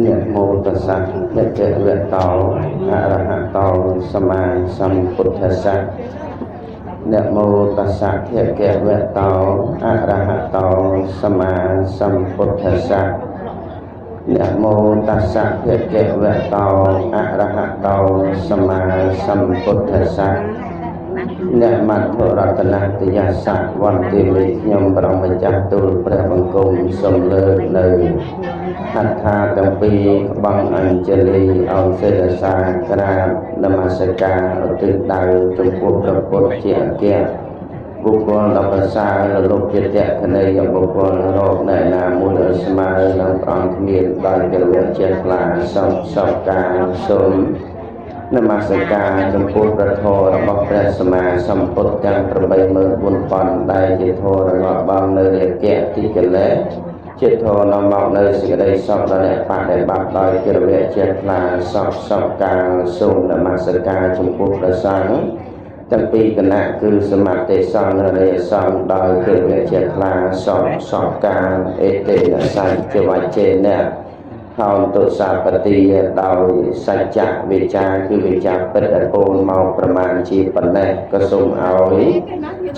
នមោតស្សៈភគវតោអរហតោសម្មាសម្ពុទ្ធស្សៈនមោតស្សៈភគវតោអរហតោសម្មាសម្ពុទ្ធស្សៈនមោតស្សៈភគវតោអរហតោសម្មាសម្ពុទ្ធស្សៈអ្នកមធុរតនតយសៈវន្តិមិខ្ញុំព្រះម្ចាស់ទូលព្រះបង្គំសូមលើកនៅហត្ថាទាំងពីរក្បង់អញ្ជលីអង្គសិរសាក្រាបនមស្ការឧទ្ទិសដៅចំពោះព្រះពុទ្ធជាអគ្គបុគ្គលដ៏ប្រសើរលោកជាតក្នៃបុគ្គលរកនៅណាមួយដែលស្មើនឹងព្រះអង្គគ្មានដោយកិរិយាជាថ្លាសពសពកាលសូមនមស្ការចំពោះព្រះធម៌របស់ព្រះសម្មាសម្ពុទ្ធទាំង84000ដែលជាធម៌រងាប់បងនៅរាគៈទីកិលេសជាធម៌នាំមកនៅសេចក្តីសុខដល់អ្នកបដិបត្តិដោយកិរិយាជាថ្លាសពសពកាលសូមនមស្ការចំពោះព្រះសង្ឃទាំងពីរគណៈគឺសមាធិសង្ឃនិងរិយសង្ឃដោយកិរិយាជាថ្លាសពសពកាលអេតិនសច្ចវច្ចេនៈហោតុសាបតិដោយសច្ចៈវិចាគឺវិចាពិតដែលពោលមកប្រមាណជាប៉ុណ្ណេះក៏សូមឲ្យ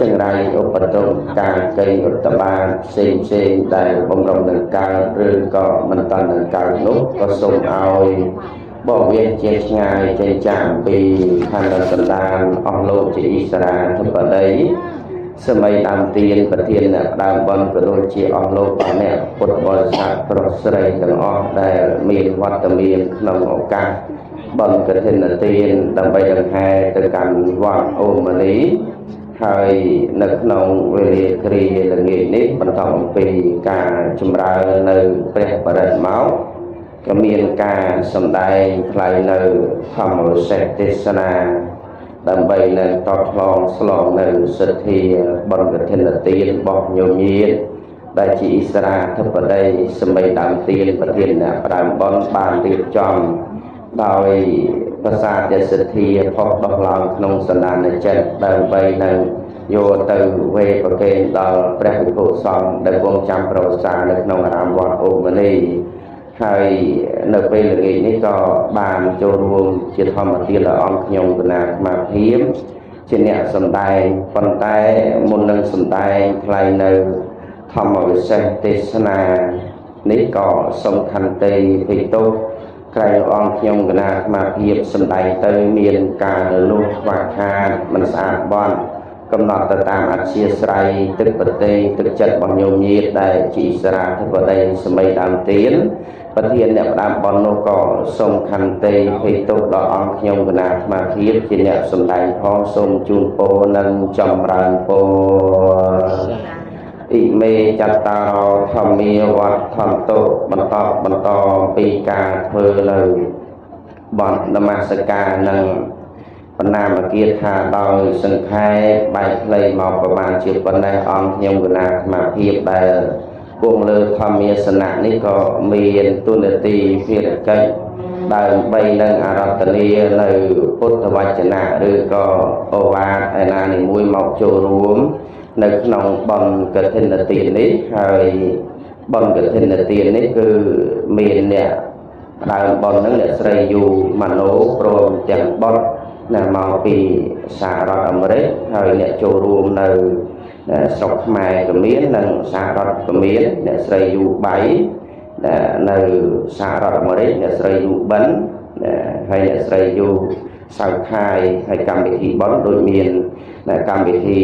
ចង្រៃឧបទ្រពការកៃឧត្តបាតផ្សេងផ្សេងដែលបំរុងនឹងកើតឬក៏មិនតន់នឹងកើតនោះក៏សូមឲ្យបវាជាឆ្ងាយចេញចាកពីខណ្ឌសន្តានអស់លោកជាអិសរាធិបតីសម័យដើមទៀនប្រធានអ្នកដើមបុណ្យក៏ដូចជាអស់លោកអស់អ្នកពុទ្ធបរិស័ទប្រុសស្រីទាំងអស់ដែលមានវត្តមានក្នុងឱកាសបុណ្យកឋិនទានដើម្បីដង្ហែទៅកាន់វត្តអូមនីហើយនៅក្នុងវេលាគ្រាល្ងាចនេះបន្តអំពីការចម្រើននៅព្រះបរិត្តមកក៏មានការសម្ដែងថ្លែងនៅធម្មវិសេសទេសនាដើម្បីនឹងតបឆ្លងស្លងនៅសទ្ធាបុណ្យកឋិនទានរបស់ញោមញាតដែលជាអិសរាធិបតីសម័យដើមទានប្រធានអ្នកដើមបុណ្យបានរៀបចំដោយប្រសាទសទ្ធាផុសដោះឡើងក្នុងសន្តានចិត្តដើម្បីនឹងយកទៅវេប្រគេនដល់ព្រះវិភុសង្ឃដែលគង់ចាំប្រសានៅក្នុងអារាមវត្តអូមនីហើយនៅពេលល្ងាចនេះក៏បានចូលរួមជាធម្មទានដល់អង្គខ្ញុំគណៈអាត្មាភាពជាអ្នកសម្ដែងប៉ុន្តែមុននឹងសម្ដែងថ្លែងនៅធម្មវិសេសទេសនានេះក៏សំខាន់ទេភិទុក្រែងអង្គខ្ញុំគណៈអាត្មាភាពសម្ដែងទៅមានការរលុះខ្វះខាតមិនស្អាតបន់កំណត់ទៅតាមអធិស្រ័យទឹកប្រទេទឹកចិត្តរបស់ញោមញាតដែលជាអិសរាធិបតីសម័យដើមទៀនប្រធានអ្នកផ្ដើមបន់នោះក៏សូមខន្តីភ័យទោសដល់អង្គខ្ញុំគណៈអាត្មាភាពជាអ្នកសម្ដែងផងសូមជូនពរនិងចម្រើនពរអ៊ិមេចត្តារោធម្មាវត្ថន្តុបន្តបន្តពីការធ្វើនៅបន់នមស្ការនិងបណ្ណាមគាថាដោយសង្ខេបបែកខ្លីមកប្រមាណជាប៉ុណ្ណេះអង្គខ្ញុំគណៈអាត្មាភាពដែលគង់លើធម្មាសនៈនេះក៏មានទូនាទីភារកិច្ចដើម្បីនឹងអារតនានៅពុទ្ធវចនៈឬក៏អូវាទឯណានីមួយមកចូលរួមនៅក្នុងបុណ្យកឋិនទាននេះហើយបុណ្យកឋិនទាននេះគឺមានអ្នកដើមបុណ្យហ្នឹងអ្នកស្រីយូម៉ាណូព្រមទាំងបុត្រណាមកពីសហរដ្ឋអាមេរិកហើយអ្នកចូលរួមនៅស្រុកខ្មែរក៏មាននិងសហរដ្ឋក៏មានអ្នកស្រីយូបៃនៅសហរដ្ឋអាមេរិកអ្នកស្រីយូបិនហើយអ្នកស្រីយូសៅខាយហើយកម្មវិធីបុណ្យដូចមានកម្មវិធី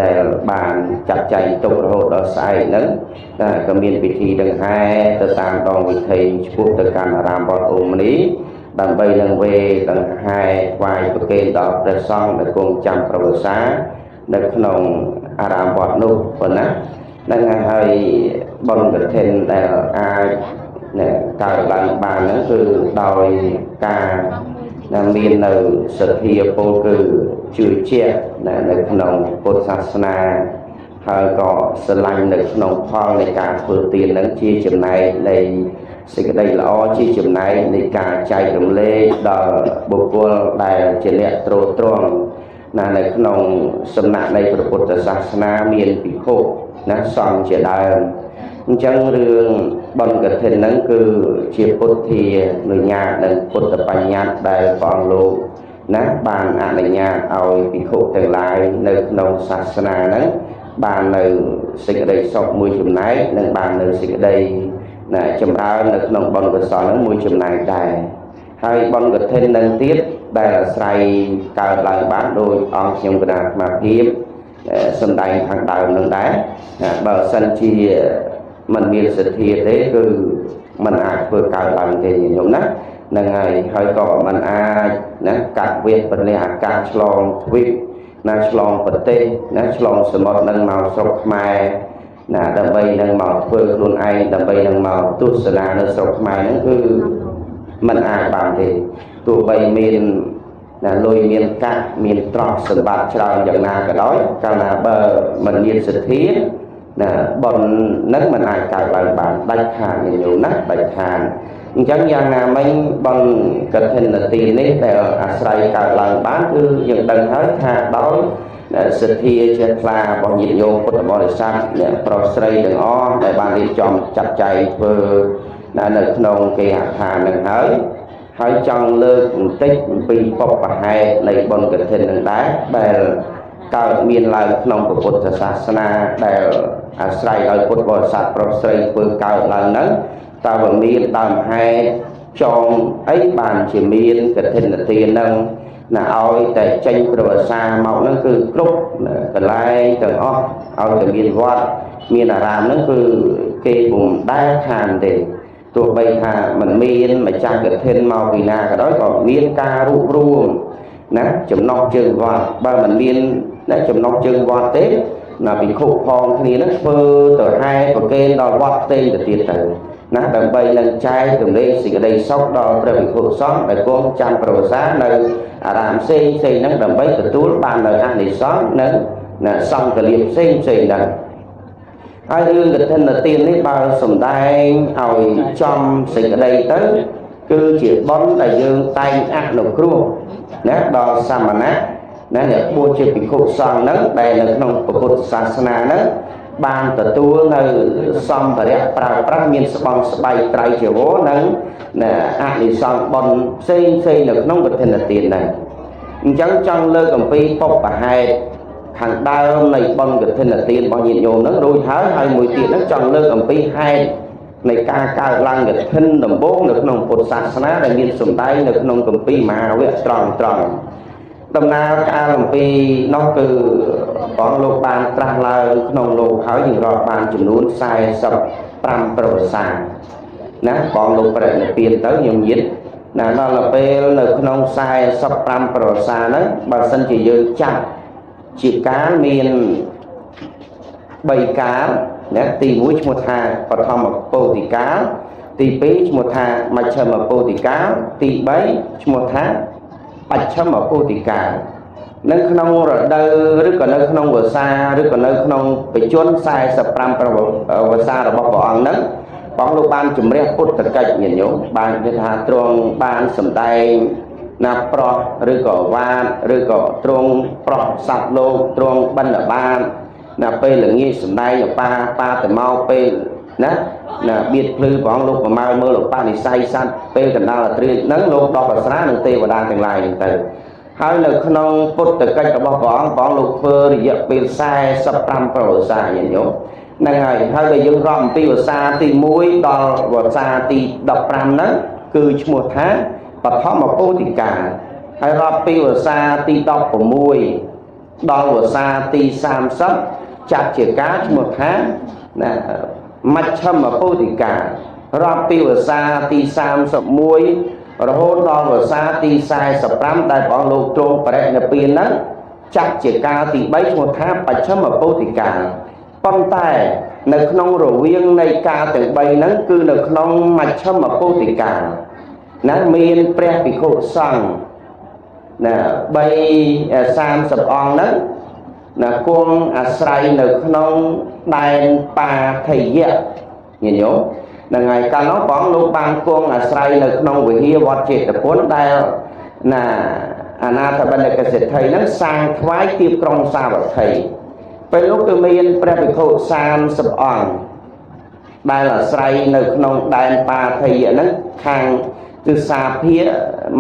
ដែលបានចាត់ចែងទុករហូតដល់ស្អែកហ្នឹងក៏មានពិធីដង្ហែទៅតាមដងវិថីឆ្ពោះទៅកាន់អារាមវត្តអូមនីដើម្បីនឹងវេដង្ហែថ្វាយប្រគេនដល់ព្រះសង្ឃដែលគង់ចាំប្រវត្តិសានៅក្នុងអារាមវត្តនោះប៉ុណ្ណានឹងហើយបុណ្យកឋិនដែលអាចកើតឡើងបានហ្នឹងគឺដោយការដែលមាននៅសទ្ធាពលគឺជឿជាក់នៅក្នុងពុទ្ធសាសនាហើយក៏ស្រឡាញ់នៅក្នុងផលនៃការធ្វើទានហ្នឹងជាចំណែកនៃសេចក្តីល្អជាចំណែកនៃការចែករំលែកដល់បុគ្គលដែលជាអ្នកទ្រទ្រង់ណានៅក្នុងសំណាក់នៃព្រះពុទ្ធសាសនាមានភិក្ខុណាសង្ឃជាដើមអញ្ចឹងរឿង បុណ្យកឋិនហ្នឹងគឺជាពុទ្ធានុញ្ញាតនិងពុទ្ធបញ្ញត្តិដែលព្រះអង្គលោកណាបានអនុញ្ញាតឲ្យភិក្ខុទាំងឡាយនៅក្នុងសាសនាហ្នឹងបាននៅសេចក្តីសុខមួយចំណែកនិងបាននៅសេចក្តីណាចម្រើននៅក្នុងបុណ្យកុសលហ្នឹងមួយចំណែកដែរហើយបុណ្យកឋិននឹងទៀតដែលអាស្រ័យកើតឡើងបានដោយអង្គខ្ញុំកណាអាត្មាភាពសម្ដែងខាងដើមនឹងដែរបើសិនជាมันមានសទ្ធាទេគឺมันអាចធ្វើកើតឡើងទេញោមណាហ្នឹងហើយហើយក៏มันអាចណាកាត់វៀសពន្លះអាកាសឆ្លងទ្វីបណាឆ្លងប្រទេសណាឆ្លងសមុទ្រនឹងមកស្រុកខ្មែរណាដើម្បីនឹងមកធ្វើខ្លួនឯងដើម្បីនឹងមកទស្សនានៅស្រុកខ្មែរហ្នឹងគឺมันអាចបានទេទោះបីមានណាលុយមានកាក់មានទ្រព្យសម្បត្តិច្រើនយ៉ាងណាក៏ដោយកាលណាបើมันមានសទ្ធាណាបុណ្យនឹងมันអាចកើតឡើងបានដាច់ខាតញោមណាដាច់ខាតអញ្ចឹងយ៉ាងណាមិញបុណ្យកឋិនទាននេះដែលអាស្រ័យកើតឡើងបានគឺយើងដឹងហើយថាដោយសទ្ធាជ្រះថ្លារបស់ញាតិញោមពុទ្ធបរិស័ទអ្នកប្រុសស្រីទាំងអស់ដែលបានរៀបចំចាត់ចែងធ្វើនៅក្នុងគេហដ្ឋាននឹងហើយហើយចង់លើកបន្តិចអំពីបុព្វហេតុនៃបុណ្យកឋិននឹងដែរដែលកើតមានឡើងក្នុងពុទ្ធសាសនាដែលអាស្រ័យដោយពុទ្ធបរិស័ទប្រុសស្រីធ្វើកើតឡើងហ្នឹងតើវាមានដើមហេតុចងអីបានជាមានកឋិនទានហ្នឹងណាឲ្យតែចេញប្រវត្តិសាមកហ្នឹងគឺគ្រប់កន្លែងទាំងអស់ឲ្យតែមានវត្តមានអារាមហ្នឹងគឺគេពុំដែលខានទេទោះបីថាมันមានម្ចាស់កឋិនមកពីណាក៏ដោយក៏មានការរួបរួមណាចំណោះជើងវត្តបើมันមានណាចំណោះជើងវត្តទេណាភិក្ខុផងគ្នានឹងធ្វើទៅហែប្រគេនដល់វត្តផ្សេងទៅទៀតទៅណាដើម្បីនឹងចែករំលែកសេចក្តីសុខដល់ព្រះភិក្ខុសង្ឃដែលគង់ចាំប្រវសានៅអារាមផ្សេងផ្សេងហ្នឹងដើម្បីទទួលបាននៅអានិសង្សនិងណាសង្ឃលាភផ្សេងផ្សេងហ្នឹងហើយរឿងកឋិនទាននេះបើសំដែងឲ្យចំសេចក្តីទៅគឺជាបុណ្យដែលយើងតែងអនុគ្រោះណាដល់សមណៈណាអ្នកបួសជាភិក្ខុសង្ឃហ្នឹងដែលនៅក្នុងពុទ្ធសាសនាហ្នឹងបានទទួលនៅសម្ភារៈប្រើប្រាស់មានស្បង់ស្បៃត្រៃចីវរនិងអានិសង្សបុណ្យផ្សេងផ្សេងនៅក្នុងកឋិនទានហ្នឹងអញ្ចឹងចង់លើកអំពីបុព្វហេតុខាងដើមនៃបុណ្យកឋិនទានរបស់ញាតិញោមហ្នឹងរួចហើយហើយមួយទៀតហ្នឹងចង់លើកអំពីហេតុនៃការកើតឡើងកឋិនដំបូងនៅក្នុងពុទ្ធសាសនាដែលមានសម្ដែងនៅក្នុងគម្ពីរមហាវគ្គត្រង់ត្រង់ដំណើរកាលអំពីនោះគឺព្រះលោកបានត្រាស់ឡើងក្នុងលោកហើយយើងរាប់បានចំនួន45ប្រវត្តិសាស្ត្រណាបងលោកប្រតិនិព្វានទៅខ្ញុំញាតិណាដល់ពេលនៅក្នុង45ប្រវត្តិសាស្ត្រហ្នឹងបើសិនជាយើងចាត់ជាកាលមាន3កាលណាទី1ឈ្មោះថាបឋមពោធិកាលទី2ឈ្មោះថាមជ្ឈិមពោធិកាលទី3ឈ្មោះថាបច្ឆិមពោធិកាលនៅក្នុងរដូវឬក៏នៅក្នុងវស្សាឬក៏នៅក្នុងបច្ចុប្បន្ន45ប្រវស្សារបស់ព្រះអង្គហ្នឹងព្រះអង្គលោកបានជំរះពុទ្ធកិច្ចញាតិញោមបានគេថាទ្រង់បានសម្ដែងណាប្រោះឬក៏វាទឬក៏ទ្រង់ប្រោះសត្វលោកទ្រង់បណ្ឌបាតណាពេលល្ងាចសម្ដែងអបាបាទៅមកពេលណាណាបៀតភ្លឺព្រះអង្គលោកប្រមើលមើលឧបនិស្ស័យសត្វពេលកណ្ដាលអត្រាហ្នឹងលោកដោះប្រស្រានឹងទេវតាទាំងឡាយហ្នឹងទៅហើយនៅក្នុងពុទ្ធកិច្ចរបស់ព្រះអង្គព្រះអង្គលោកធ្វើរយៈពេល45ប្រវត្តិសាស្ត្រញាតិញោមហ្នឹងហើយហើយបើយើងរាប់អំពីវស្សាទី1ដល់វស្សាទី15ហ្នឹងគឺឈ្មោះថាបឋមពោធិកាលហើយរាប់ពីវស្សាទី16ដល់វស្សាទី30ចាត់ជាការឈ្មោះថាណាមជ្ឈិមពោធិកាលរាប់ពីវស្សាទី31រហូតដល់វស្សាទី45ដែលព្រះអង្គលោកទ្រង់បរិនិព្វានហ្នឹងចាត់ជាកាលទី3ឈ្មោះថាបច្ឆិមពោធិកាលប៉ុន្តែនៅក្នុងរវាងនៃកាលទាំង3ហ្នឹងគឺនៅក្នុងមជ្ឈិមពោធិកាលណាមានព្រះភិក្ខុសង្ឃណា3 30អង្គហ្នឹងណាគង់អាស្រ័យនៅក្នុងដែនបាធយៈញាតិញោមហ្នឹងហើយកាលនោះបងលោកបានគង់អាស្រ័យនៅក្នុងវិហារវត្តចេតពុនដែលណាអនាថបណ្ឌិកសិទ្ធិហ្នឹងសាងថ្វាយទៀបក្រុងសាវត្ថីពេលនោះគឺមានព្រះភិក្ខុ30អង្គ ដែលអាស្រ័យនៅក្នុងដែនបាថយៈហ្នឹងខាងទិសាភា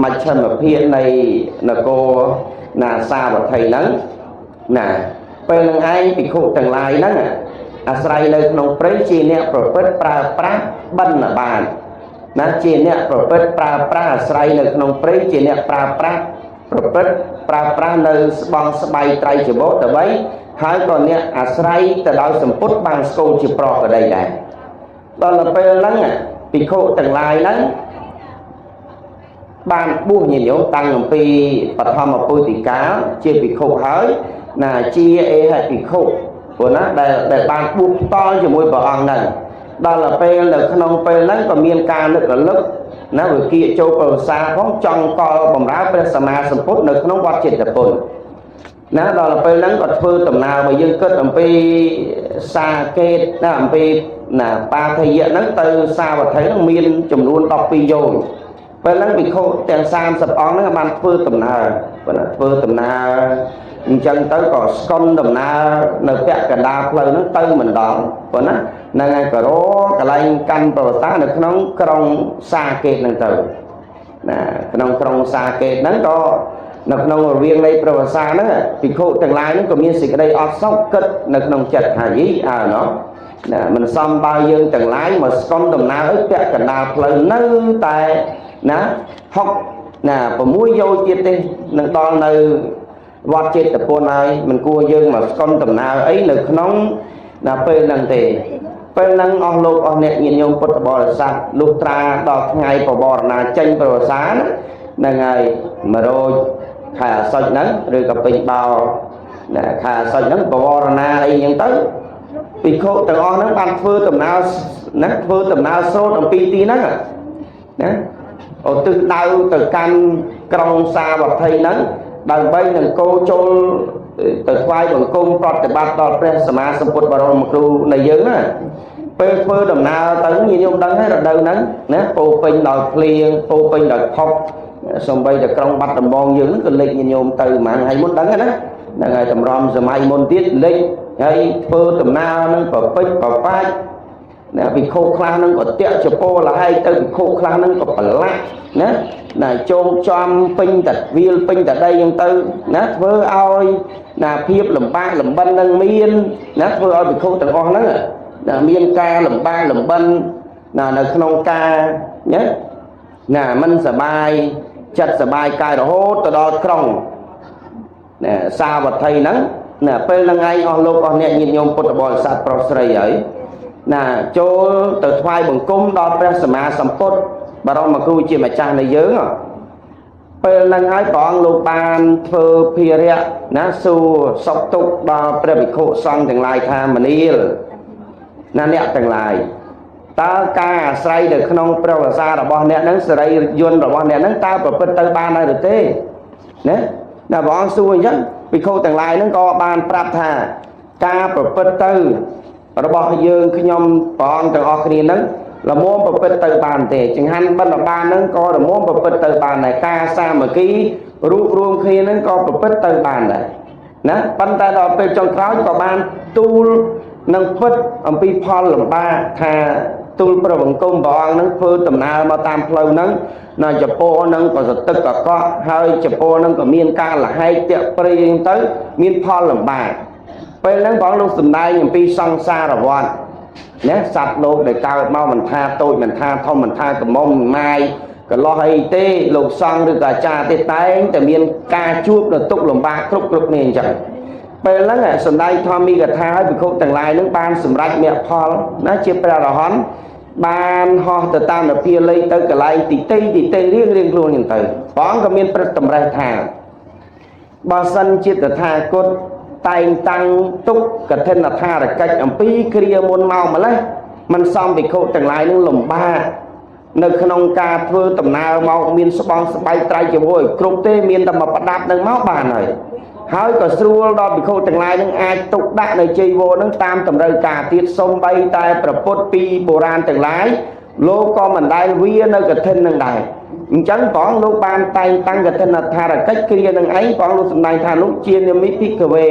មជ្ឈិមភាគនៃនគរណាសាវត្ថីហ្នឹងណាពេលនឹងឯងភិក្ខុទាំងឡាយហ្នឹងអាស្រ័យនៅក្នុងព្រៃជាអ្នកប្រព្រឹត្តប្រើប្រាស់បិណ្ឌបាតណាជាអ្នកប្រព្រឹត្តប្រើប្រាស់អាស្រ័យនៅក្នុងព្រៃជាអ្នកប្រើប្រាស់ប្រព្រឹត្តប្រើប្រាស់នៅស្បង់ស្បៃត្រៃចបោតបីហើយក៏អ្នកអាស្រ័យទៅដោយសម្ពុតបាំងស្គូជាប្រកដីដែរដល់ទៅពេលហ្នឹងភិក្ខុទាំងឡាយហ្នឹងបានបួសញាតិញោមតាំងអំពីបឋមពុទ្ធិកាលជាភិក្ខុហើយណាជាអេហិភិក្ខុព្រោះណាដែលដែលបានបួសផ្ទាល់ជាមួយព្រះអង្គហ្នឹងដល់ទៅពេលនៅក្នុងពេលហ្នឹងក៏មានការនឹករលឹកណាវិគាចូលប្រសាផងចង់កលបំរើព្រះសម្មាសម្ពុទ្ធនៅក្នុងវត្តចេតពុនណាដល់ទៅពេលហ្នឹងក៏ធ្វើដំណើរបើយើងគិតអំពីសាកេតណាអំពីណាបាធយៈហ្នឹងទៅសាវត្ថីហ្នឹងមានចំនួន12យោជន៍ពេលហ្នឹងភិក្ខុទាំង30អង្គហ្នឹងបានធ្វើដំណើរប៉ុន្តែធ្វើដំណើរអញ្ចឹងទៅក៏ស្កុនដំណើរនៅពាក់កណ្ដាលផ្លូវហ្នឹងទៅមិនដល់ប៉ុណ្ណាហ្នឹងហើយក៏រកកន្លែងកាន់ប្រវត្តិនៅក្នុងក្រុងសាកេតហ្នឹងទៅណាក្នុងក្រុងសាកេតហ្នឹងក៏នៅក្នុងរវាងនៃប្រវត្តិសាស្ត្រហ្នឹងភិក្ខុទាំងឡាយហ្នឹងក៏មានសេចក្តីអត់សុខគិតនៅក្នុងចិត្តថាយីអើណោះណាមិនសមបើយើងទាំងឡាយមកស្កុនដំណើរអីពាក់កណ្ដាលផ្លូវនៅតែណា6ណា6យោជទៀតទេនឹងដល់នៅវត្តចេតពុនហើយមិនគួរយើងមកស្កុនដំណើរអីនៅក្នុងណាពេលហ្នឹងទេពេលហ្នឹងអស់លោកអស់អ្នកញាតិញោមពុទ្ធបរិស័ទលុះត្រាដល់ថ្ងៃបវរណាចេញប្រវសាហ្នឹងហើយ100ខែអាសត់ហ្នឹងឬក៏ពេញបោណាខែអាសត់ហ្នឹងបវរណាអីហ្នឹងទៅភិក្ខុទាំងអស់ហ្នឹងបានធ្វើដំណើរណាធ្វើដំណើរសូត្រអំពីទីហ្នឹងណាឧទ្ទិសដៅទៅកាន់ក្រុងសាវត្ថីហ្នឹងដើម្បីនឹងគោចូលទៅថ្វាយបង្គំប្រតិបត្តិដល់ព្រះសម្មាសម្ពុទ្ធបរមគ្រូនៃយើងណាពេលធ្វើដំណើរទៅញាតិញោមដឹងហើយរដូវហ្នឹងណាពោពេញដោយភ្លៀងពោពេញដោយផុកសំបីតែក្រុងបាត់ដំបងយើងហ្នឹងក៏លិចញាតិញោមទៅប្រហែលថ្ងៃមុនដឹងណាហ្នឹងហើយតម្រាំសម័យមុនទៀតលិចហើយធ្វើដំណើរហ្នឹងប្រពេចប្របាច់ណាភិក្ខុខ្លះហ្នឹងក៏តាក់ចពោលហែកទៅភិក្ខុខ្លះហ្នឹងក៏ប្រឡាក់ណាណាជោគចំពេញតែវាលពេញតែដីហ្នឹងទៅណាធ្វើឲ្យណាភាពលំបាកលំបិននឹងមានណាធ្វើឲ្យភិក្ខុទាំងអស់ហ្នឹងណាមានការលំបាកលំបិនណានៅក្នុងការណាណាមិនសបាយចិត្តសបាយកាយរហូតទៅដល់ក្រុងណាសាវត្ថីហ្នឹងណាពេលហ្នឹងឯងអស់លោកអស់អ្នកញាតិញោមពុទ្ធបរិស័ទប្រុសស្រីហើយណាចូលទៅថ្វាយបង្គំដល់ព្រះសម្មាសម្ពុទ្ធបរមគ្រូជាម្ចាស់នៃយើងពេលហ្នឹងហើយព្រះអង្គលោកបានធ្វើភារៈណាសួរសុខទុក្ខដល់ព្រះភិក្ខុសង្ឃទាំងឡាយថាមនាលណាអ្នកទាំងឡាយតើការអាស្រ័យនៅក្នុងព្រះវស្សារបស់អ្នកហ្នឹងសេរីយន្តរបស់អ្នកហ្នឹងតើប្រព្រឹត្តទៅបានហើយឬទេណាណាព្រះអង្គសួរអញ្ចឹងភិក្ខុទាំងឡាយហ្នឹងក៏បានប្រាប់ថាការប្រព្រឹត្តទៅរបស់យើងខ្ញុំព្រះអង្គទាំងអស់គ្នាហ្នឹងល្មមប្រព្រឹត្តទៅបានទេចង្ហាន់បិណ្ឌបានហ្នឹងក៏ល្មមប្រព្រឹត្តទៅបានដែរការសាមគ្គីរួបរួមគ្នាហ្នឹងក៏ប្រព្រឹត្តទៅបានដែរណាប៉ុន្តែដល់ពេលចុងក្រោយក៏បានទូលនឹងពិតអំពីផលលំបាកថាទូលព្រះបង្គំព្រះអង្គនឹងធ្វើដំណើរមកតាមផ្លូវហ្នឹងណាចពោហ្នឹងក៏សទឹកកកក់ហើយចពោហ្នឹងក៏មានការលហែកតាក់ព្រៃហ្នឹងទៅមានផលលំបាកពេលហ្នឹងព្រះអង្គលោកសម្ដែងអំពីសង្សារវដ្តណាសត្វលោកដែលកើតមកមិនថាតូចមិនថាធំមិនថាក្រមុំម៉ាយកន្លោះអីទេលោកសង្ឃឬក៏អាចារ្យទេតែងតែមានការជួបនៅទុក្ខលំបាកគ្រប់គ្រប់គ្នាអញ្ចឹងពេលហ្នឹងសម្ដែងធម្មិកថាឲ្យភិក្ខុទាំងឡាយហ្នឹងបានសម្រេចមគ្គផលណាជាព្រះអរហន្តបានហោះទៅតាមនភាល័យទៅកន្លែងទីទីទីទីរៀងរៀងខ្លួនហ្នឹងទៅព្រះអង្គក៏មានព្រឹទ្ធតម្រេះថាបើសិនជាតថាគតតែងតាំងទុកកឋិនថារកិច្ចអំពីគ្រាមុនមកម្លេះមិនសមភិក្ខុទាំងឡាយនឹងលំបាកនៅក្នុងការធ្វើដំណើរមកមានស្បង់ស្បៃត្រៃជាមួយគ្រប់ទេមានតែមកប្រដាប់នឹងមកបានហើយហើយក៏ស្រួលដល់ភិក្ខុទាំងឡាយនឹងអាចទុកដាក់នៅជ័យវរនឹងតាមតម្រូវការទៀតសំបីតែប្រពុតពីបុរាណទាំងឡាយលោកក៏មិនដែលវានៅកឋិននឹងដែរអញ្ចឹងព្រះអង្គលោកបានតែងតាំងកឋិនថារកិច្ចគ្រានឹងឯងព្រះអង្គលោកសម្ដែងថាលោកជានិមិភិក្ខវេ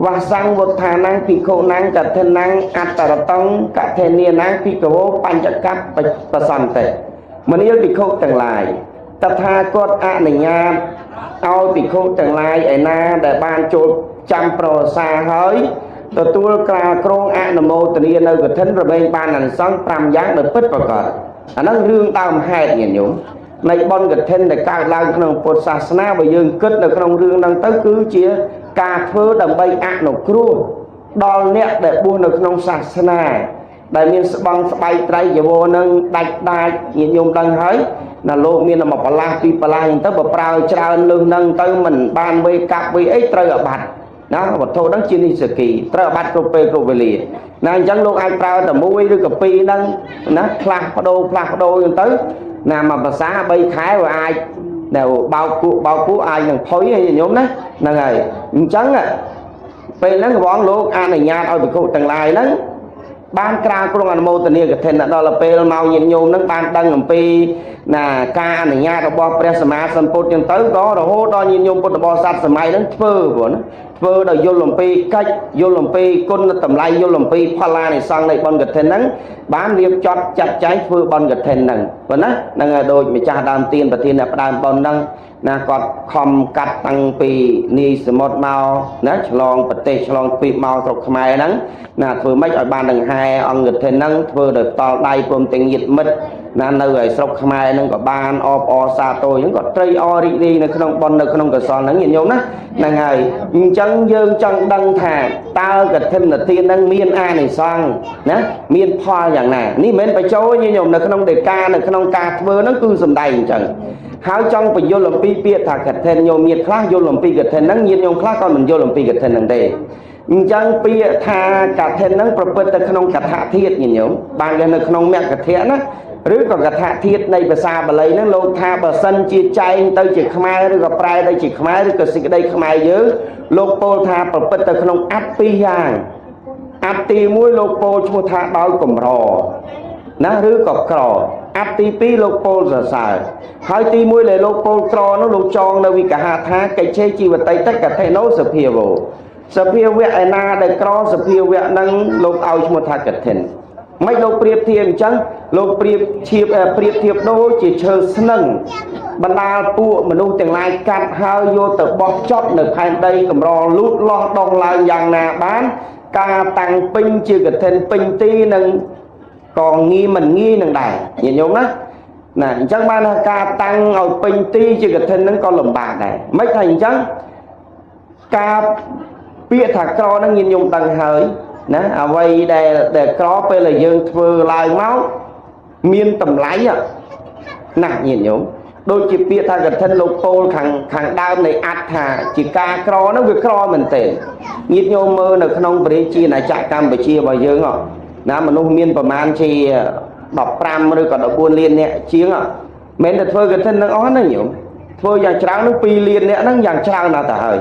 វសង្វុទ្ធានំភិក្ខុនំកថិនំអត្តរតងកថិនានំភិក្ខវោបញ្ចកបសន្តិមនាលភិក្ខុទាំងឡាយតថាគតអនុញ្ញាតឲ្យភិក្ខុទាំងឡាយឯណាដែលបានចូលចាំប្រសាហើយទទួលក្រាលគ្រងអនុមោទនានៅកឋិនរមែងបានអានិសង្ស5យ៉ាងដោយពិតប្រាកដអាហ្នឹងរឿងដើមហេតុញាតិញោមនៃបុណ្យកឋិនដែលកើតឡើងក្នុងពុទ្ធសាសនាបើយើងគិតនៅក្នុងរឿងហ្នឹងទៅគឺជាការធ្វើដើម្បីអនុគ្រោះដល់អ្នកដែលបួសនៅក្នុងសាសនាដែលមានស្បង់ស្បៃត្រៃចវរនឹងដាច់ដាចញាតិញោមដឹងហើយណាលោកមានតែមួយប្រឡាស់ពីរប្រឡាស់អញ្ចឹងទៅបើប្រើច្រើនលើសហ្នឹងទៅមិនបានវេកាប់វេអីត្រូវអាបត្តិណាវត្ថុហ្នឹងជានិសគីត្រូវអាបត្តិគ្រប់ពេលគ្រប់វេលាណាអញ្ចឹងលោកអាចប្រើតែមួយឬក៏ពីរហ្នឹងណាផ្លាស់ប្ដូរផ្លាស់ប្ដូរអញ្ចឹងទៅណាមួយភាសា3ខែវាអាចដែលបោកគក់បោកគក់អាចនឹងផុយឯងញោមណាហ្នឹងហើយអញ្ចឹងពេលហ្នឹងព្រះអង្គលោកអនុញ្ញាតឲ្យភិក្ខុទាំងឡាយហ្នឹងបានក្រាលគ្រងអនុមោទនាកឋិនដល់ពេលមកញាតិញោមហ្នឹងបានដឹងអំពីណាការអនុញ្ញាតរបស់ព្រះសម្មាសម្ពុទ្ធចឹងទៅក៏រហូតដល់ញាតិញោមពុទ្ធបរិស័ទសម័យហ្នឹងធ្វើព្រោះណាធ្វើដោយយល់អំពីកិច្ចយល់អំពីគុណតម្លៃយល់អំពីផលានិសង្សនៃបុណ្យកឋិនហ្នឹងបានរៀបចំចាត់ចែងធ្វើបុណ្យកឋិនហ្នឹងប៉ុណ្ណាហ្នឹងហើយដូចម្ចាស់ដើមទានប្រធានអ្នកផ្ដើមបុណ្យហ្នឹងណាគាត់ខំកាត់តាំងពីនាយសមុទ្រមកណាឆ្លងប្រទេសឆ្លងទ្វីបមកស្រុកខ្មែរហ្នឹងណាធ្វើម៉េចឲ្យបានដង្ហែអង្គកឋិនហ្នឹងធ្វើដោយផ្ដល់ដៃព្រមទាំងញាតិមិត្តណានៅឯស្រុកខ្មែរហ្នឹងក៏បានអបអរសាទរអញ្ចឹងក៏ត្រេកអររីករាយនៅក្នុងបុណ្យនៅក្នុងកុសលហ្នឹងញាតិញោមណាហ្នឹងហើយអញ្ចឹងយើងចង់ដឹងថាតើកឋិនទានហ្នឹងមានអានិសង្សណាមានផលយ៉ាងណានេះមិនមែនបញ្ចូលញាតិញោមនៅក្នុងដីកានៅក្នុងការធ្វើហ្នឹងគឺសំដែងអញ្ចឹងហើយចង់បញ្យល់អំពីពាក្យថាកឋិនញោមញាតិខ្លះយល់អំពីកឋិនហ្នឹងញាតិញោមខ្លះក៏មិនយល់អំពីកឋិនហ្នឹងទេអញ្ចឹងពាក្យថាកឋិនហ្នឹងប្រព្រឹត្តទៅក្នុងកថាធាតុញាតិញោមបានគេនៅក្នុងមគ្គធៈណាឬក៏កថាធាតុនៃភាសាបាលីហ្នឹងលោកថាបើសិនជាចែងទៅជាខ្មែរឬក៏ប្រែទៅជាខ្មែរឬក៏សេចក្តីខ្មែរយើងលោកពោលថាប្រព្រឹត្តទៅក្នុងអត្តពីរយ៉ាងអត្តទី1លោកពោលឈ្មោះថាដោយកម្រណាឬក៏ក្រអត្តទី2លោកពោលសរសើរហើយទី1ដែលលោកពោលក្រនោះលោកចងនៅវិកហាថាកិច្ឆេជីវតិតិកថេណោសភាវោសភាវៈឯណាដែលក្រសភាវៈនឹងលោកឲ្យឈ្មោះថាកឋិនមិនលោកប្រៀបធៀបអញ្ចឹងលោកប្រៀបធៀបប្រៀបធៀបដូចជាឈើស្នឹងបណ្ដាលពួកមនុស្សទាំងឡាយកាត់ហើយយកទៅបោះចត់នៅផែនដីកម្រលូតលាស់ដុះឡើងយ៉ាងណាបានការតាំងពេញជាកឋិនពេញទីនឹងក៏ងាយមិនងាយនឹងដែរញាតិញោមណាណាអញ្ចឹងបានថាការតាំងឲ្យពេញទីជាកឋិនហ្នឹងក៏លំបាកដែរមិនថាអញ្ចឹងការពាក្យថាក្រហ្នឹងញាតិញោមដឹងហើយណាអ្វីដែលក្រពេលដែលយើងធ្វើឡើងមកមានតម្លៃណាស់ញាតិញោមដូចជាពាក្យថាកឋិនលោកពោលខាងដើមនៃអត្តថាជាការក្រហ្នឹងវាក្រមែនទែនញាតិញោមមើលនៅក្នុងព្រះរាជាណាចក្រកម្ពុជារបស់យើងណាមនុស្សមានប្រមាណជា15ឬក៏14លានអ្នកជាងមិនតែធ្វើកឋិននឹងអស់ណាញោមធ្វើយ៉ាងច្រើននឹង2លានអ្នកហ្នឹងយ៉ាងច្រើនណាស់ទៅហើយ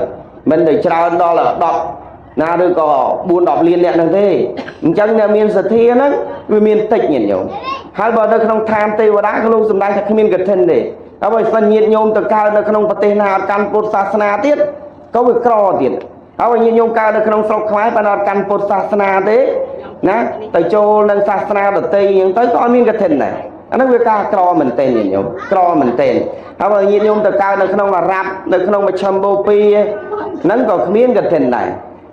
មិនតែច្រើនដល់10ណាឬក៏4 10លានអ្នកហ្នឹងទេអញ្ចឹងអ្នកមានសទ្ធាហ្នឹងវាមានតិចញាតិញោមហើយបើនៅក្នុងឋានទេវតាក៏លោកសំដែងថាគ្មានកឋិនទេហើយបើសិនញាតិញោមទៅកើតនៅក្នុងប្រទេសណាអត់កាន់ពុទ្ធសាសនាទៀតក៏វាក្រទៀតហើយញាតិញោមកើតនៅក្នុងស្រុកខ្មែរបើអត់កាន់ពុទ្ធសាសនាទេណាទៅចូលនឹងសាសនាដទៃអញ្ចឹងទៅក៏អត់មានកឋិនដែរអាហ្នឹងវាការក្រមែនទែនញាតិញោមក្រមែនទែនហើយបើញាតិញោមទៅកើតនៅក្នុងអារ៉ាប់នៅក្នុងមជ្ឈិមបូព៌ាហ្នឹងក៏គ្មានកឋិនដែរ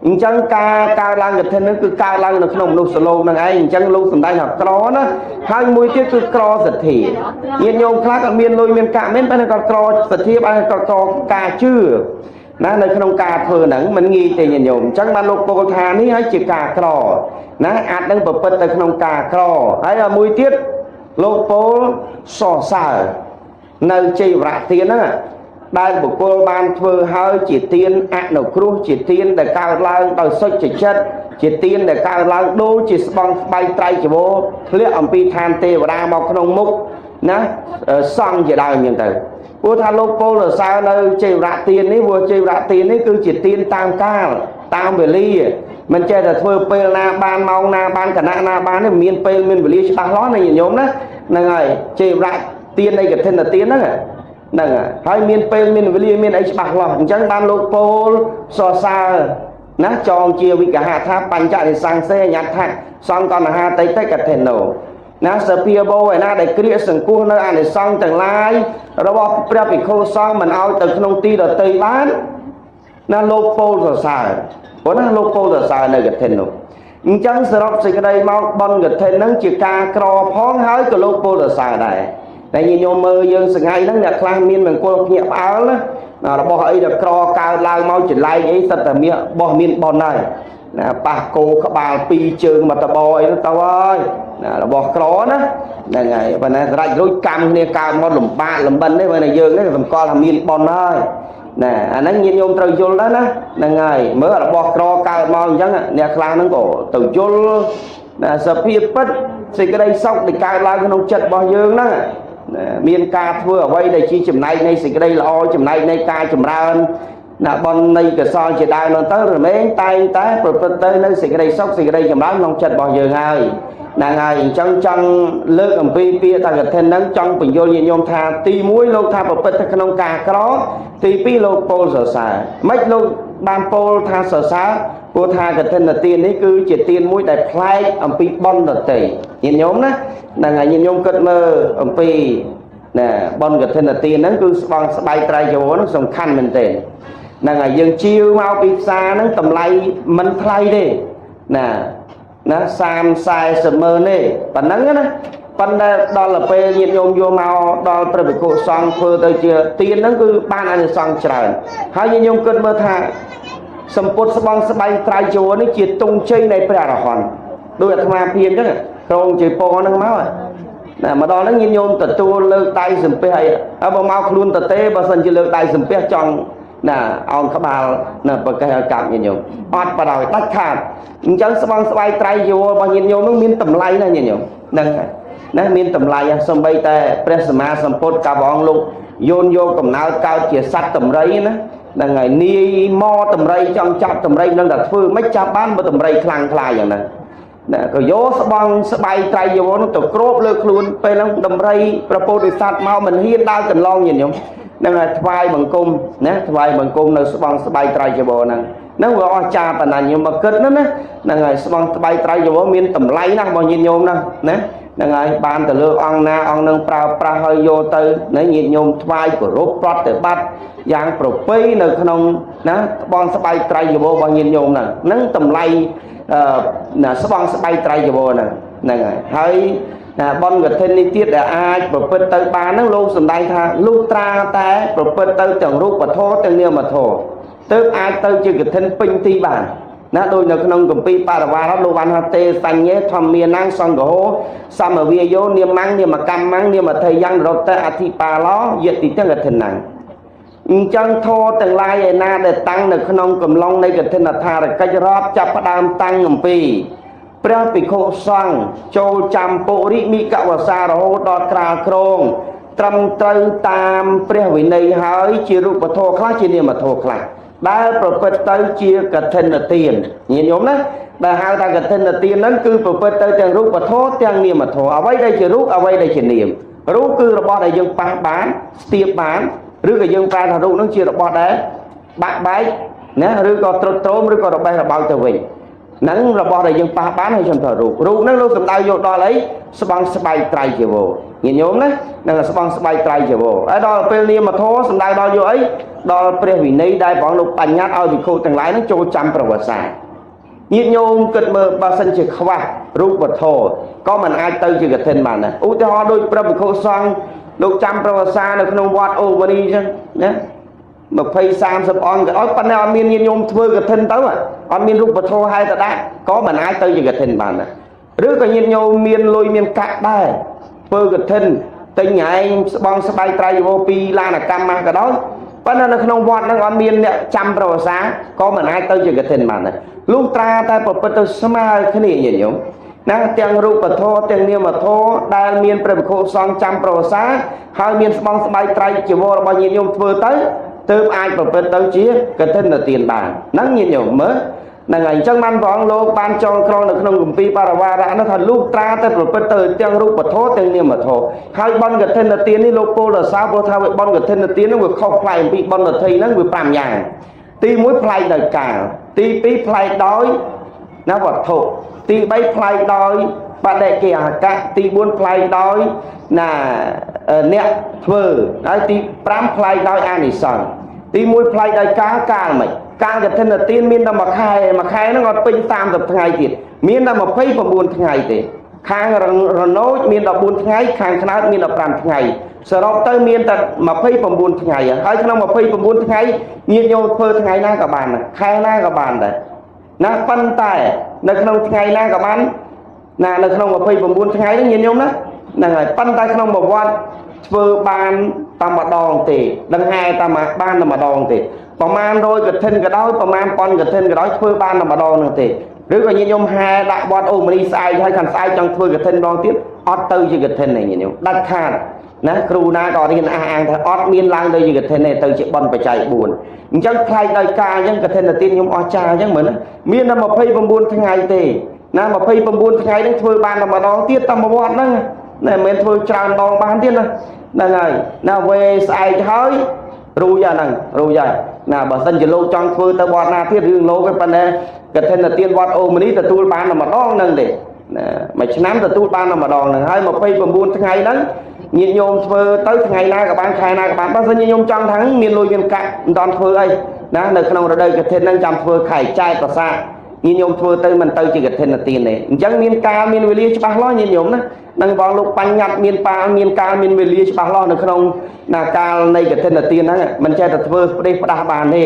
អញ្ចឹងការកើតឡើងកឋិនហ្នឹងគឺកើតឡើងនៅក្នុងមនុស្សលោកហ្នឹងឯងអញ្ចឹងលោកសំដែងថាក្រណាហើយមួយទៀតគឺក្រសទ្ធាញាតិញោមខ្លះគាត់មានលុយមានកាក់មែនប៉ុន្តែគាត់ក្រសទ្ធាបានគាត់ក្រការជឿណានៅក្នុងការធ្វើហ្នឹងមិនងាយទេញាតិញោមអញ្ចឹងបានលោកពោលថានេះហើយជាការក្រណាអាចនឹងប្រព្រឹត្តទៅក្នុងការក្រហើយមួយទៀតលោកពោលសរសើរនៅជ័យវរៈទានហ្នឹងដែលបុគ្គលបានធ្វើហើយជាទានអនុគ្រោះជាទានដែលកើតឡើងដោយសុចចិត្តជាទានដែលកើតឡើងដូចជាស្បង់ស្បៃត្រៃចវរធ្លាក់អំពីឋានទេវតាមកក្នុងមុខណាសង្ឃជាដើមអញ្ចឹងទៅព្រោះថាលោកពោលសរសើរនៅជ័យវរៈទាននេះព្រោះជ័យវរៈទាននេះគឺជាទានតាមកាលតាមវេលាមិនចេះតែធ្វើពេលណាបានម៉ោងណាបានគណៈណាបានទេមានពេលមានវេលាច្បាស់លាស់ណាញាតិញោមណាហ្នឹងហើយជ័យវរៈទាននៃកឋិនទានហ្នឹងហ្នឹងហើយមានពេលមានវេលាមានអីច្បាស់លាស់អញ្ចឹងបានលោកពោលសរសើរ ណាចងជាវិកហថាបញ្ចនិសង្សេអញ្ញដ្ឋសង្កនហាតិតិកថិណោណាសភាបោឯណាដែលក្រៀកសង្កោះនៅអានិសង្សទាំងឡាយរបស់ព្រះភិក្ខុសង្ឃមិនឲ្យទៅក្នុងទីដតីបានណាលោកពោលសរសើរព្រោះណាលោកពោលសរសើរនៅកឋិននោះអញ្ចឹងសរុបសេចក្តីមកបុណ្យកឋិនហ្នឹងជាការក្រផងហើយក៏លោកពោលសរសើរដែរតែញាតិញោមមើលយើងសងៃហ្នឹងអ្នកខ្លះមានមង្គលភ្ញាក់ផ្អើលណារបស់អីដែលក្រកើតឡើងមកចម្លែកអីសិតតែមានបោះមានបុណ្យហើយណាប៉ះគោក្បាលពីរជើងមកតបអីទៅហើយណារបស់ក្រណាហ្នឹងហើយប៉ុន្តែស្រេចរួចកម្មគ្នាកើតមកលំបាកលំបិនទេបើតែយើងនេះសម្គាល់ថាមានបុណ្យហើយណាអាហ្នឹងញាតិញោមត្រូវយល់ដែរណាហ្នឹងហើយមើលរបស់ក្រកើតមកអញ្ចឹងអ្នកខ្លះហ្នឹងក៏ទៅយល់ណាសភាពពិតសេចក្តីសុខដែលកើតឡើងក្នុងចិត្តរបស់យើងហ្នឹងមានការធ្វើអ្វីដែលជាចំណែកនៃសេចក្តីល្អចំណែកនៃការចម្រើនណាបុណ្យនៃកុសលជាដើមនោះទៅរមែងតែងតែប្រព្រឹត្តទៅនៅសេចក្តីសុខសេចក្តីចម្រើនក្នុងចិត្តរបស់យើងហើយហ្នឹងហើយអញ្ចឹងចង់លើកអំពីពាក្យថាកឋិនហ្នឹងចង់បញ្យល់ញាតិញោមថាទី1លោកថាប្រព្រឹត្តទៅក្នុងការក្រទី2លោកពោលសរសើរមិនលោកបានពោលថាសរសើរព្រោះថាកឋិនទាននេះគឺជាទានមួយដែលប្លែកអំពីបុណ្យដទៃញាតិញោមណាហ្នឹងហើយញាតិញោមគិតមើលអំពីណាបុណ្យកឋិនទានហ្នឹងគឺស្បង់ស្បៃត្រៃចវរហ្នឹងសំខាន់មែនទែនហ្នឹងហើយយើងជាវមកពីផ្សារហ្នឹងតម្លៃមិនថ្លៃទេណាណា30 40ម៉ឺនទេប៉ុណ្ណឹងណាប៉ុន្តែដល់ទៅពេលញាតិញោមយកមកដល់ព្រះភិក្ខុសង្ឃធ្វើទៅជាទានហ្នឹងគឺបានអានិសង្សច្រើនហើយញាតិញោមគិតមើលថាសម្ពុតស្បង់ស្បៃត្រៃចវរនេះជាទង់ជ័យនៃព្រះអរហន្តដោយអាត្មាភាពអញ្ចឹងក្រងជ័យពរហ្នឹងមកណាមកដល់ហ្នឹងញាតិញោមទទួលលើកដៃសំពះអីហើយបើមកខ្លួនតទេបើសិនជាលើកដៃសំពះចង់ណាអោនក្បាលណាប្រកេះឲ្យកាប់ញាតិញោមអត់បដ ாய் ដាច់ខាតអញ្ចឹងស្បង់ស្បៃត្រៃចវររបស់ញាតិញោមហ្នឹងមានតម្លៃណាស់ញាតិញោមហ្នឹងហើយណាមានតម្លៃសំបីតែព្រះសម្មាសម្ពុទ្ធកាលព្រះអង្គលោកយោនយកកំណើតកើតជាសត្វតម្រៃណាហ្នឹងហើយនាយមកតម្រៃចង់ចាប់តម្រៃនឹងតែធ្វើមិនចាប់បានបើតម្រៃខ្លាំងខ្លាយ៉ាងហ្នឹងណាក៏យកស្បង់ស្បៃត្រៃយវនោះទៅគ្របលើខ្លួនពេលហ្នឹងតម្រៃប្រពោធិសត្វមកមិនហ៊ានដើរកន្លងញាតិញោមហ្នឹងហើយថ្វាយបង្គំណាថ្វាយបង្គំនៅស្បង់ស្បៃត្រៃចវហ្នឹងហ្នឹងវាអស្ចារ្យប៉ុណ្ណាញោមមកគិតណាណាហ្នឹងហើយស្បង់ស្បៃត្រៃចវមានតម្លៃណាស់របស់ញាតិញោមណាណាហ្នឹងហើយបានទៅលើអង្គណាអង្គនឹងប្រើប្រាស់ហើយយកទៅណាញាតិញោមថ្វាយគោរពប្រតិបត្តិយ៉ាងប្រពៃនៅក្នុងណាស្បង់ស្បៃត្រៃចវរបស់ញាតិញោមហ្នឹងហ្នឹងតម្លៃអឺណាស្បង់ស្បៃត្រៃចវហ្នឹងហ្នឹងហើយហើយណាបុណ្យកឋិននេះទៀតដែលអាចប្រព្រឹត្តទៅបានហ្នឹងលោកសំដែងថាលុះត្រាតែប្រព្រឹត្តទៅទាំងរូបធម៌ទាំងនាមធម៌ទើបអាចទៅជាកឋិនពេញទីបានណាដូចនៅក្នុងគម្ពីរបរិវារលោកបានថាទេសញ្ញេធម្មានំសង្ឃោសមវាយោនាមੰនាមកម្មੰនាមថេយ៉ាងរតអធិបាលោយតិទាំងកឋិនំអញ្ចឹងធម៌ទាំងឡាយឯណាដែលតាំងនៅក្នុងកំឡុងនៃកឋិនដ្ឋារកិច្ចរាប់ចាប់ផ្ដើមតាំងអំពីព្រះភិក្ខុសង្ឃចូលចាំពុរិមិកវសារហូតដល់ក្រាលក្រងត្រឹមត្រូវតាមព្រះវិន័យហើយជារូបធម៌ខ្លះជានាមធម៌ខ្លះដែលប្រព្រឹត្តទៅជាកឋិនទានញាតិញោមណាដែលហៅថាកឋិនទានហ្នឹងគឺប្រព្រឹត្តទៅទាំងរូបធម៌ទាំងនាមធម៌អ្វីដែលជារូបអ្វីដែលជានាមរូបគឺរបស់ដែលយើងប៉ះបានស្ទាបបានឬក៏យើងប្រែថារូបហ្នឹងជារបស់ដែលបាក់បែកណាឬក៏ត្រុតត្រោមឬក៏របេះរបោចទៅវិញហ្នឹងរបស់ដែលយើងប៉ះបានហើយខ្ញុំថារូបរូបហ្នឹងលោកសំដៅយកដល់អីស្បង់ស្បៃត្រៃជីវរញាតិញោមណាហ្នឹងស្បង់ស្បៃត្រៃជីវរហើយដល់ពេលនាមធម៌សំដៅដល់យកអីដល់ព្រះវិន័យដែលព្រះអង្គលោកបញ្ញត្តិឲ្យភិក្ខុទាំងឡាយហ្នឹងចូលចាំប្រវត្តិសាស្ត្រញាតិញោមគិតមើលបើសិនជាខ្វះរូបធម៌ក៏មិនអាចទៅជាកឋិនបានដែរឧទាហរណ៍ដូចព្រះភិក្ខុសង្ឃលោកចាំប្រវត្តិសាស្ត្រនៅក្នុងវត្តអូវនីអញ្ចឹងណា20 30អង្គក៏ឲ្យប៉ុន្តែអត់មានញាតិញោមធ្វើកឋិនទៅអត់មានរូបធម៌ហើយតដាក់ក៏មិនអាចទៅជាកឋិនបានដែរឬក៏ញាតិញោមមានលុយមានកាក់ដែរធ្វើកឋិនទិញឯងស្បង់ស្បៃត្រៃវោពីឡានកម្មមកក៏ដោយប៉ុន្តែនៅក្នុងវត្តហ្នឹងអត់មានអ្នកចាំប្រវត្តិសាស្ត្រក៏មិនអាចទៅជាកឋិនបានដែរលុះត្រាតែប្រព្រឹត្តទៅស្មើគ្នាញាតិញោមណាទាំងរូបធម៌ទាំងនាមធម៌ដែលមានព្រះភិក្ខុសង្ឃចាំប្រវត្តិសាស្ត្រហើយមានស្បង់ស្បៃត្រៃជីវររបស់ញាតិញោមធ្វើទៅទើបអាចប្រព្រឹត្តទៅជាកឋិនទានបានហ្នឹងញាតិញោមមើលហ្នឹងហើយអញ្ចឹងបានព្រះអង្គលោកបានចងក្រងនៅក្នុងគម្ពីរបរិវារៈនោះថាលុះត្រាតែប្រព្រឹត្តទៅទាំងរូបធម៌ទាំងនាមធម៌ហើយបុណ្យកឋិនទាននេះលោកពោលរសាព្រោះថាវាបុណ្យកឋិនទាននោះវាខុសប្លែកអំពីបុណ្យដទៃហ្នឹងវា5យ៉ាង ទី1ប្លែកដោយកាលទី2ប្លែកដោយណាវត្ថុទី3ប្លែកដោយបដិកិហកៈទី4ប្លែកដោយណាអ្នកធ្វើហើយទី5ប្លែកដោយអានិសង្សទី1ប្លែកដោយកាលកាលមិនកាលកឋិនទានមានតែមួយខែមួយខែហ្នឹងអត់ពេញ30ថ្ងៃទៀតមានតែ29ថ្ងៃទេខាងរណូចមាន14ថ្ងៃខាងខ្នើតមាន15ថ្ងៃសរុបទៅមានតែ29ថ្ងៃហើយក្នុង29ថ្ងៃញាតិញោមធ្វើថ្ងៃណាក៏បានដែរខែណាក៏បានដែរណាប៉ុន្តែនៅក្នុងថ្ងៃណាក៏បានណានៅក្នុង29ថ្ងៃហ្នឹងញាតិញោមណាហ្នឹងហើយប៉ុន្តែក្នុងមួយវត្តធ្វើបានតែម្ដងទេដង្ហែតែបានតែម្ដងទេប្រមាណ100កឋិនក៏ដោយប្រមាណប៉ុនកឋិនក៏ដោយធ្វើបានតែម្ដងហ្នឹងទេឬក៏ញាតិញោមហែដាក់វត្តអូមនីស្អែកហើយខាងស្អែកចង់ធ្វើកឋិនម្ដងទៀតអត់ទៅជាកឋិនទេញាតិញោមដាច់ខាតណាគ្រូណាក៏រៀនអះអាងថាអត់មានឡើងទៅជាកឋិនទេទៅជាបុណ្យបច្ច័យ4អញ្ចឹងថ្លៃដោយការអញ្ចឹងកឋិនទានខ្ញុំអស់ចាអញ្ចឹងមើលណាមានតែ29ថ្ងៃទេណា29ថ្ងៃហ្នឹងធ្វើបានតែម្ដងទៀតតែមួយវត្តហ្នឹងណាមិនមែនធ្វើច្រើនដងបានទៀតណាហ្នឹងហើយណាវេស្អែកហើយរួចអាហ្នឹងរួចហើយណាបើសិនជាលោកចង់ធ្វើទៅវត្តណាទៀតរឿងលោកឯងប៉ុន្តែកឋិនទានវត្តអូមនីទទួលបានតែម្ដងហ្នឹងទេណាមួយឆ្នាំទទួលបានតែម្ដងហ្នឹងហើយ29ថ្ងៃហ្នឹងញាតិញោមធ្វើទៅថ្ងៃណាក៏បានខែណាក៏បានបើសិនញាតិញោមចង់ថាមានលុយមានកាក់មិនតាន់ធ្វើអីណានៅក្នុងរដូវកឋិនហ្នឹងចាំធ្វើខែចែកប្រសាទញាតិញោមធ្វើទៅមិនទៅជាកឋិនទានទេអញ្ចឹងមានកាលមានវេលាច្បាស់លាស់ញាតិញោមណានឹងបងលោកបញ្ញត្តិមានប៉ាលមានកាលមានវេលាច្បាស់លាស់នៅក្នុងណាកាលនៃកឋិនទានហ្នឹងមិនចេះតែធ្វើផ្ដេសផ្ដាស់បានទេ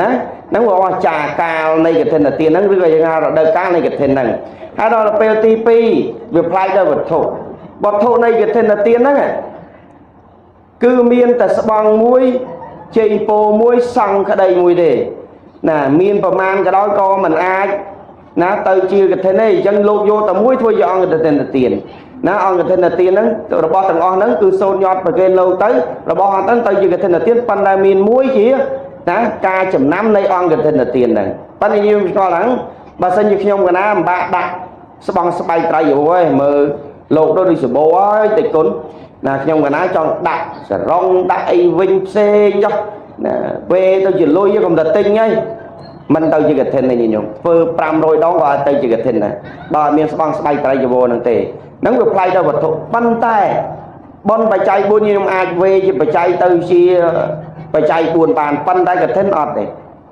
ណាហ្នឹងវាអស់ចាកាលនៃកឋិនទានហ្នឹងឬក៏យើងហៅរដូវកាលនៃកឋិនហ្នឹងហើយដល់ពេលទី2វាប្លែកដល់វត្ថុវត្ថុនៃកឋិនទានហ្នឹងគឺមានតែស្បង់មួយជ័យពោមួយសង្ឃក្តីមួយទេណាមានប្រមាណក៏ដោយក៏មិនអាចណាទៅជាកឋិនទេអញ្ចឹងលោកយកតែមួយធ្វើជាអង្គកឋិនទានណាអង្គកឋិនទានហ្នឹងរបស់ទាំងអស់ហ្នឹងគឺសូត្រញាត់ប្រគេនលោកទៅរបស់អស់ហ្នឹងទៅជាកឋិនទានប៉ុន្តែមានមួយជាណាការចំណាំនៃអង្គកឋិនទានហ្នឹងប៉ុន្តែយើងស្គាល់ហ្នឹងបើសិនជាខ្ញុំកណាមិនបាក់ដាក់ស្បង់ស្បែកត្រៃអូយមើលលោកដូចសបោហើយតិចគុណណាខ្ញុំកណាចង់ដាក់សរងដាក់អីវិញផ្សេងចុះណាពេលទៅជាលុយកុំតែទិញហើយមិនទៅជាកឋិនទេញោមធ្វើ500ដងក៏អត់ទៅជាកឋិនដែរបើអត់មានស្បង់ស្បែកត្រៃចវរហ្នឹងទេហ្នឹងវាប្លែកដល់វត្ថុប៉ុន្តែបុណ្យបច្ច័យ4ខ្ញុំអាចវេជាបច្ច័យទៅជាបច្ច័យ4បានប៉ុន្តែកឋិនអត់ទេ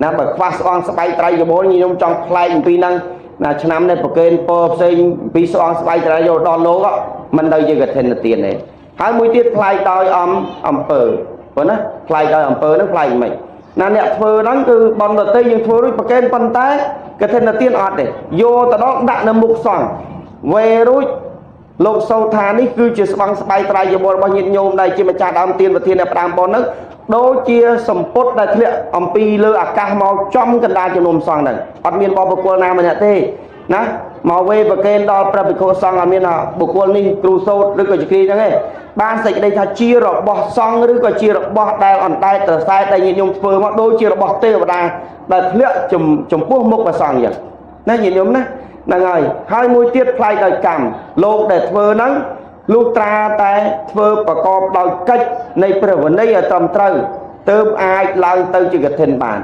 ណាបើខ្វះស្បង់ស្បែកត្រៃចវរខ្ញុំចង់ប្លែកអំពីហ្នឹងណាឆ្នាំនេះប្រកេនពរផ្សេងពីស្បង់ស្បែកត្រៃយកដល់លោកមិនទៅជាកឋិនទានទេហើយមួយទៀតប្លែកដោយអំពើព្រោះណាប្លែកដោយអំពើហ្នឹងប្លែកមិនណាអ្នកធ្វើហ្នឹងគឺបំដតីយើងធ្វើរួចប្រកេនប៉ុន្តែកឋិនទានអត់ទេយកទៅដល់ដាក់នៅមុខសង្ឃវេរួចលោកសោថានេះគឺជាស្បង់ស្បែកត្រៃយោបល់របស់ញាតិញោមដែលជាម្ចាស់ដើមទានប្រធានអ្នកផ្ដើមប៉ុនហ្នឹងដូចជាសម្ពុតដែលធ្លាក់អំពីលើអាកាសមកចំកណ្ដាលជំនុំសង្ឃហ្នឹងអត់មានបបុគ្គលណាម្នាក់ទេណាមកវេប្រកេនដល់ព្រះភិក្ខុសង្ឃអត់មានបុគ្គលនេះគ្រូសោតឬក៏ជាគ្រីហ្នឹងទេបានសេចក្តីថាជារបស់សង្ឃឬក៏ជារបស់ដែលអណ្ដែតត្រសែតដែលញាតិញោមធ្វើមកដូចជារបស់ទេវតាដែលធ្លាក់ចំពោះមុខព្រះសង្ឃអញ្ចឹងណាញាតិញោមណាហ្នឹងហើយហើយមួយទៀតប្លែកដោយកម្មលោកដែលធ្វើហ្នឹងលុះត្រាតែធ្វើប្រកបដោយកិច្ចនៃព្រះវិន័យឲ្យត្រឹមត្រូវទើបអាចឡើងទៅជាកឋិនបាន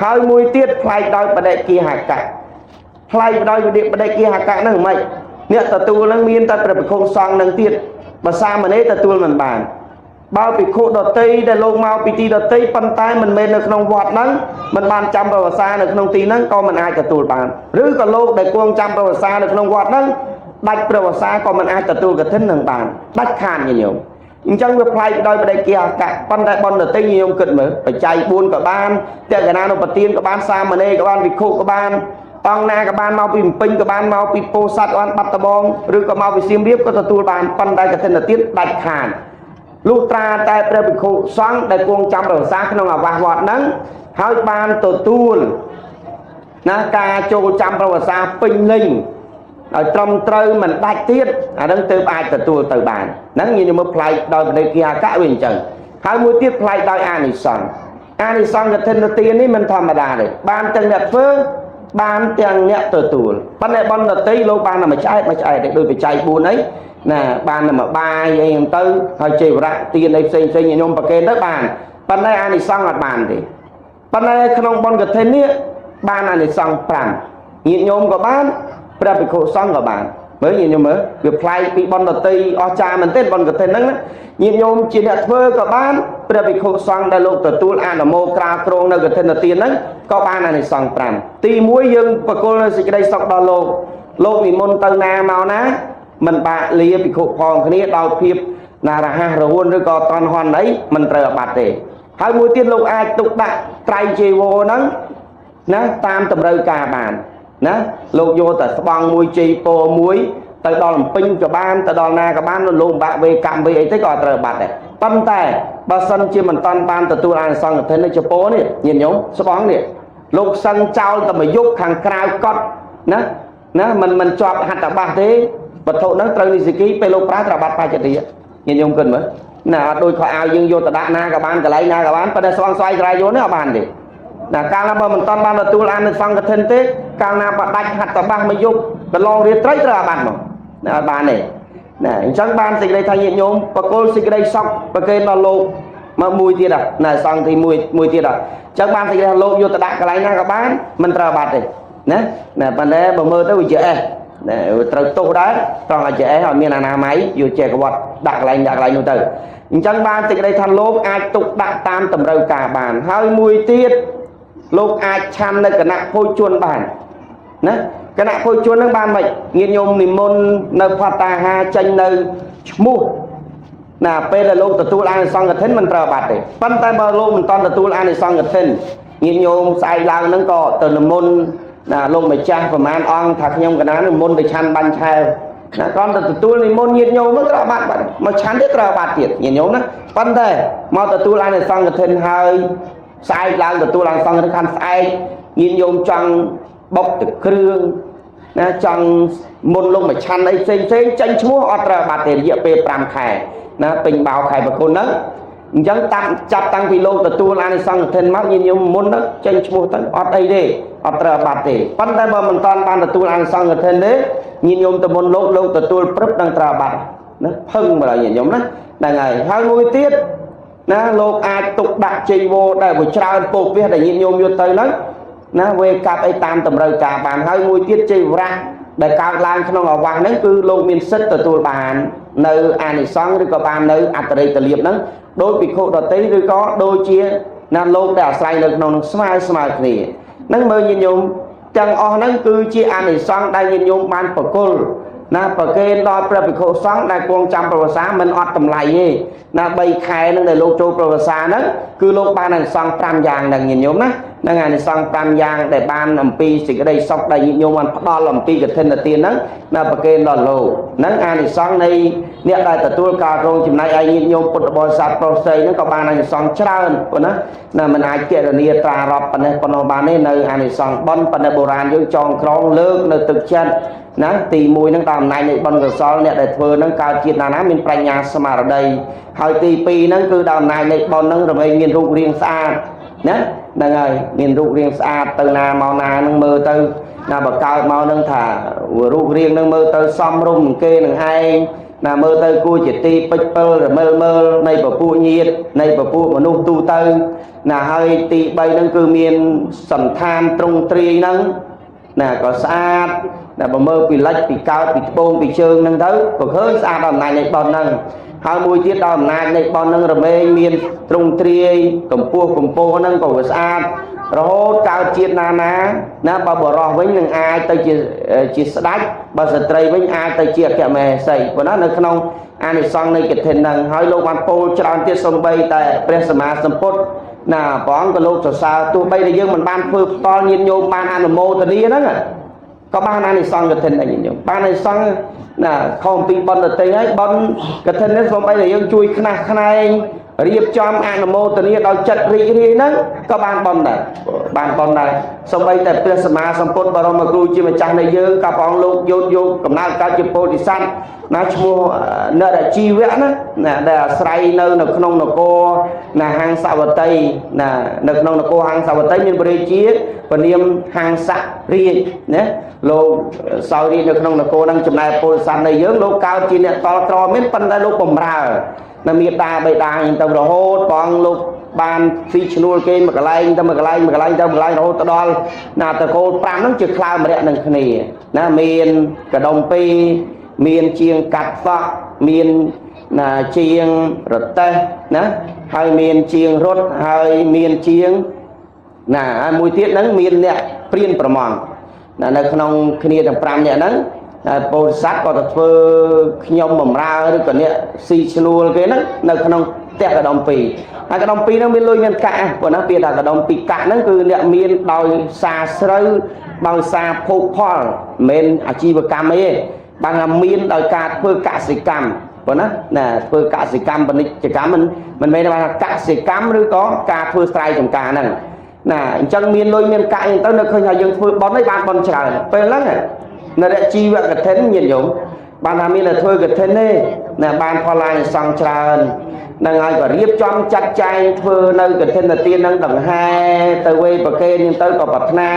ហើយមួយទៀតប្លែកដោយបដិគិហកៈប្លែកដោយបដិគិហកៈហ្នឹងមិនអ្នកទទួលហ្នឹងមានតែព្រះភិក្ខុសង្ឃហ្នឹងទៀតបើសាមណេរទទួលមិនបានបើភិក្ខុដតីដែលលោកមកពីទីដតីប៉ុន្តែមិនមែននៅក្នុងវត្តហ្នឹងមិនបានចាំប្រវត្តិសានៅក្នុងទីហ្នឹងក៏មិនអាចទទួលបានឬក៏លោកដែលគង់ចាំប្រវត្តិសានៅក្នុងវត្តហ្នឹងដាច់ប្រវត្តិសាក៏មិនអាចទទួលកឋិននឹងបានដាច់ខាតញោមអញ្ចឹងវាប្លែកដោយបដិគិអកៈប៉ុន្តែបុណ្យដតីញោមគិតមើលបច្ច័យ4ក៏បានតក្កណានុបទានក៏បានសាមណេរក៏បានវិខុក៏បានអង្គណាក៏បានមកពីភ្នំពេញក៏បានមកពីពោធិ៍សាត់ក៏បានបាត់ដំបងឬក៏មកពីសៀមរាបក៏ទទួលបានប៉ុន្តែកឋិនទានដាច់ខាតលុះត្រាតែព្រះភិក្ខុសង្ឃដែលគង់ចាំរក្សាក្នុងអាវាសវត្តហ្នឹងហើយបានទទួលណាការចូលចាំប្រវត្តិសាពេញលេញឲ្យត្រឹមត្រូវមិនដាច់ទៀតអាហ្នឹងទើបអាចទទួលទៅបានហ្នឹងញញមើលប្លែកដោយបដិគិហកៈវាអញ្ចឹងហើយមួយទៀតប្លែកដោយអានិសង្សអានិសង្សកឋិនទាននេះមិនធម្មតាទេបានទាំងអ្នកធ្វើបានទាំងអ្នកទទួលប៉ុន្តែបណ្ឌតីលោកបានតែមួយឆ្អែតមួយឆ្អែតទេដូចបច្ច័យ4អីណាបានតែមួយបាយអីហ្នឹងទៅហើយជ័យវរៈទានអីផ្សេងផ្សេងញោមប្រគេនទៅបានប៉ុន្តែអានិសង្សអត់បានទេ ប៉ុន្តែក្នុងបុណ្យកឋិននេះបានអានិសង្ស5ញាតិញោមក៏បានព្រះភិក្ខុសង្ឃក៏បានមើលញាតិញោមមើលវាប្លែកពីបុណ្យដតីអស្ចារ្យមែនទែនបុណ្យកឋិនហ្នឹងណាញាតិញោមជាអ្នកធ្វើក៏បានព្រះភិក្ខុសង្ឃដែលលោកទទួលអនុមោក្រាលគ្រងនៅកឋិនទានហ្នឹងក៏បានអានិសង្ស5ទី1យើងប្រគល់នៅសេចក្តីសុខដល់លោកលោកនិមន្តទៅណាមកណាមិនបាក់លាភិក្ខុផងគ្នាដោយភាពណារហ័សរហួនឬក៏តន់ហន់អីមិនត្រូវអាបត្តិទេហើយមួយទៀតលោកអាចទុកដាក់ត្រៃជីវរហ្នឹងណាតាមតម្រូវការបានណាលោកយកតែស្បង់មួយជ័យពោមួយទៅដល់អំពេញក៏បានទៅដល់ណាក៏បានលោកបាក់វេកម្មវេអីទៅក៏អត់ត្រូវបាត់ដែរប៉ុន្តែបើសិនជាមិនតាន់បានទទួលអានិសង្សកឋិននេះជពោនេះញាតិញោមស្បង់នេះលោកសឹងចោលតែមួយយប់ខាងក្រៅកត់ណាណាមិនជាប់ហត្ថបាសទេវត្ថុហ្នឹងត្រូវនិសិគីពេលលោកប្រើត្រូវបាត់បាច់តិញាតិញោមគិតមើលណាអត់ដូចខោអាវយើងយកទៅដាក់ណាក៏បានកន្លែងណាក៏បានប៉ុន្តែស្វងស្វ័យស្រ័យយកនេះអត់បានទេណាកាលណាបើមិនតាន់បានទទួលអានិសង្សកឋិនទេកាលណាបើដាច់ហត្ថបាសមួយយប់កន្លងរាត្រីត្រូវអាបត្តិមកណាអត់បានទេណាអញ្ចឹងបានសេចក្តីថាញាតិញោមបកគលសេចក្តីសក់ប្រគេនដល់លោកមកមួយទៀតណាសង្ឃទី1មួយទៀតអញ្ចឹងបានសេចក្តីថាលោកយកទៅដាក់កន្លែងណាក៏បានមិនត្រូវអាបត្តិទេណាណាប៉ុន្តែបើមើលទៅវាជាអេសណាត្រូវទោសដែរត្រង់ឲ្យជាអេសឲ្យមានអនាម័យយកចេះក្បត់ដាក់កន្លែងដាក់កន្លែងនោះទៅអញ្ចឹងបានសេចក្តីថាលោកអាចទុកដាក់តាមតម្រូវការបានហើយមួយទៀតលោកអាចឆាន់នៅគណៈភោជនបានណាគណៈភោជននឹងបានមិនញាតិញោមនិមន្តនៅផត្តាហាចេញនៅឈ្មោះណាពេលដែលលោកទទួលអានិសង្សកឋិនមិនត្រូវបាត់ទេប៉ុន្តែបើលោកមិនតន់ទទួលអានិសង្សកឋិនញាតិញោមស្អែកឡើងហ្នឹងក៏ទៅនិមន្តណាលោកម្ចាស់ប្រមាណអង្គថាខ្ញុំកណានិមន្តទៅឆាន់បាញ់ឆែវណាគាត់ទៅទទួលនិមន្តញាតិញោមហ្នឹងត្រូវបាត់បាត់មកឆាន់ទៀតត្រូវបាត់ទៀតញាតិញោមណាប៉ុន្តែមកទទួលអានិសង្សកឋិនហើយស្អែកឡើងទទួលអានិសង្សកឋិនខាងស្អែកញាតិញោមចង់បុកទឹកគ្រឿងណាចង់មុនលោកមកឆាន់អីផ្សេងផ្សេងចេញឈ្មោះអត់ត្រូវបាត់ទេរយៈពេល5ខែណាពេញបោខែប្រគុណហ្នឹងអញ្ចឹងតាំងចាប់តាំងពីលោកទទួលអានិសង្សកឋិនមកញាតិញោមមុនហ្នឹងចេញឈ្មោះទៅអត់អីទេអត់ត្រូវបាត់ទេប៉ុន្តែបើមិនតាន់បានទទួលអានិសង្សកឋិនទេញាតិញោមទៅមុនលោកលោកទទួលព្រឹបនឹងត្រូវបាត់ណាផឹងមកដល់ញាតិញោមណាហ្នឹងហើយហើយមួយទៀតណាលោកអាចទុកដាក់ជ័យវរដែលវាច្រើនពោពះដែលញាតិញោមយកទៅហ្នឹងណាវេកាប់អីតាមតម្រូវការបានហើយមួយទៀតជ័យវរៈដែលកើតឡើងក្នុងអាវាសហ្នឹងគឺលោកមានសិទ្ធិទទួលបាននៅអានិសង្សឬក៏បាននៅអត្តរិយលៀបហ្នឹងដោយភិក្ខុដតីឬក៏ដូចជាណាលោកដែលអាស្រ័យនៅក្នុងនឹងស្មើស្មើគ្នាហ្នឹងមើលញាតិញោមទាំងអស់ហ្នឹងគឺជាអានិសង្សដែលញាតិញោមបានប្រគល់ណាប្រគេនដល់ព្រះភិក្ខុសង្ឃដែលគង់ចាំប្រវសាមិនអត់តម្លៃទេណា3ខែហ្នឹងដែលលោកចូលប្រវសាហ្នឹងគឺលោកបានអានិសង្ស5យ៉ាងហ្នឹងញាតិញោមណាហ្នឹងអានិសង្ស5យ៉ាងដែលបានអំពីសេចក្តីសុខដែលញាតិញោមបានផ្ដល់អំពីកឋិនទានហ្នឹងណាប្រគេនដល់លោកហ្នឹងអានិសង្សនៃអ្នកដែលទទួលការគ្រងចំណែកឯញាតិញោមពុទ្ធបរិស័ទប្រុសស្រីហ្នឹងក៏បានអានិសង្សច្រើនប៉ុណ្ណាណាមិនអាចគណនាត្រារាប់ប៉ុណ្ណេះប៉ុណ្ណោះបានទេនៅអានិសង្សបុណ្យប៉ុន្តែបុរាណយើងចងក្រងលើកនៅទឹកចិត្តណាទី1ហ្នឹងតាមអំណាចនៃបុណ្យកុសលអ្នកដែលធ្វើហ្នឹងកើតជាតិណាណាមានប្រាជ្ញាស្មារតីហើយទី2ហ្នឹងគឺដល់អំណាចនៃបុណ្យហ្នឹងរមែងមានរូបរាងស្អាតណាហ្នឹងហើយមានរូបរាងស្អាតទៅណាមកណាហ្នឹងមើលទៅណាបើកើតមកហ្នឹងថារូបរាងហ្នឹងមើលទៅសមរម្យនឹងគេនឹងឯងណាមើលទៅគួរជាទីពេចពិលរមិលមើលនៃពពួកញាតិនៃពពួកមនុស្សទូទៅណាហើយទី3ហ្នឹងគឺមានសន្តានត្រង់ទ្រាយហ្នឹងណាក៏ស្អាតណាបើមើលពីលិចពីកើតពីត្បូងពីជើងហ្នឹងទៅក៏ឃើញស្អាតដល់អំណាចនៃបុណ្យហ្នឹងហើយមួយទៀតដល់អំណាចនៃបុណ្យហ្នឹងរមែងមានត្រង់ទ្រាយកម្ពស់កម្ពស់ហ្នឹងក៏វាស្អាតរហូតកើតជាតិណាណាណាបើបរោះវិញនឹងអាចទៅជាស្ដេចបើស្ត្រីវិញអាចទៅជាអគ្គមហេសីប៉ុណ្ណានៅក្នុងអានិសង្សនៃកឋិនហ្នឹងហើយលោកបានពោលច្រើនទៀតសំបីតែព្រះសម្មាសម្ពុទ្ធណាព្រះអង្គក៏លោកសរសើរទោះបីតែយើងមិនបានធ្វើផ្ទាល់ញាតិញោមបានអនុមោទនាហ្នឹងក៏បានអានិសង្សកឋិនដែរញាតិញោមបានអានិសង្សណាខុសអំពីបុណ្យដទៃហើយបុណ្យកឋិននេះសូម្បីតែយើងជួយខ្នះខ្នែងរៀបចំអនុមោទនាដោយចិត្តរីករាយហ្នឹងក៏បានបុណ្យដែរបានបុណ្យដែរសូម្បីតែព្រះសម្មាសម្ពុទ្ធបរមគ្រូជាម្ចាស់នៃយើងក៏ព្រះអង្គលោកយោតយកកំណើតកើតជាពោធិសត្វណាឈ្មោះនរជីវៈណាណាដែលអាស្រ័យនៅក្នុងនគរណាហាងសវតីណានៅក្នុងនគរហាងសវតីមានព្រះរាជាពនាមហាងសរាជណាលោកសោយរាជនៅក្នុងនគរហ្នឹងចំណែកពោធិសត្វនៃយើងលោកកើតជាអ្នកតល់ក្រមានប៉ុន្តែលោកបំរើនៅមេដាបេដាអញ្ចឹងទៅរហូតព្រះអង្គលោក បានស៊ីឈ្នួលគេមួយកន្លែងទៅមួយកន្លែងមួយកន្លែងទៅមួយកន្លែងរហូតទៅដល់ណាតកូល5ហ្នឹងជាខ្លើមរៈនឹងគ្នាណាមានកដុំពីរមានជាងកាត់សក់មានណាជាងរទេះណាហើយមានជាងរត់ហើយមានជាងណាហើយមួយទៀតហ្នឹងមានអ្នកព្រានប្រមងណានៅក្នុងគ្នាទាំង5នាក់ហ្នឹងហើយពោធិសត្វក៏ទៅធ្វើខ្ញុំបំរើឬក៏អ្នកស៊ីឈ្នួលគេហ្នឹងនៅក្នុងផ្ទះកដុំពីរហើយកដុំពីរហ្នឹងមានលុយមានកាក់ព្រោះណាពាក្យថាកដុំពីរកាក់ហ្នឹងគឺអ្នកមានដោយសារស្រូវដោយសារភោគផលមិនមែនអាជីវកម្មអីទេបានថាមានដោយការធ្វើកសិកម្មព្រោះណាណាធ្វើកសិកម្មពាណិជ្ជកម្មមិនមិនមែនថាកសិកម្មឬក៏ការធ្វើស្រែចម្ការហ្នឹងណាអញ្ចឹងមានលុយមានកាក់អញ្ចឹងទៅនៅឃើញថាយើងធ្វើបុណ្យឯងបានបុណ្យច្រើនពេលហ្នឹងនរជីវកឋិនញាតិញោមបានថាមានតែធ្វើកឋិនទេណាបានផលអានិសង្សច្រើននឹងហើយក៏រៀបចំចាត់ចែងធ្វើនៅកឋិនទាននឹងដង្ហែទៅវេប្រគេនហ្នឹងទៅក៏ប្រាថ្នា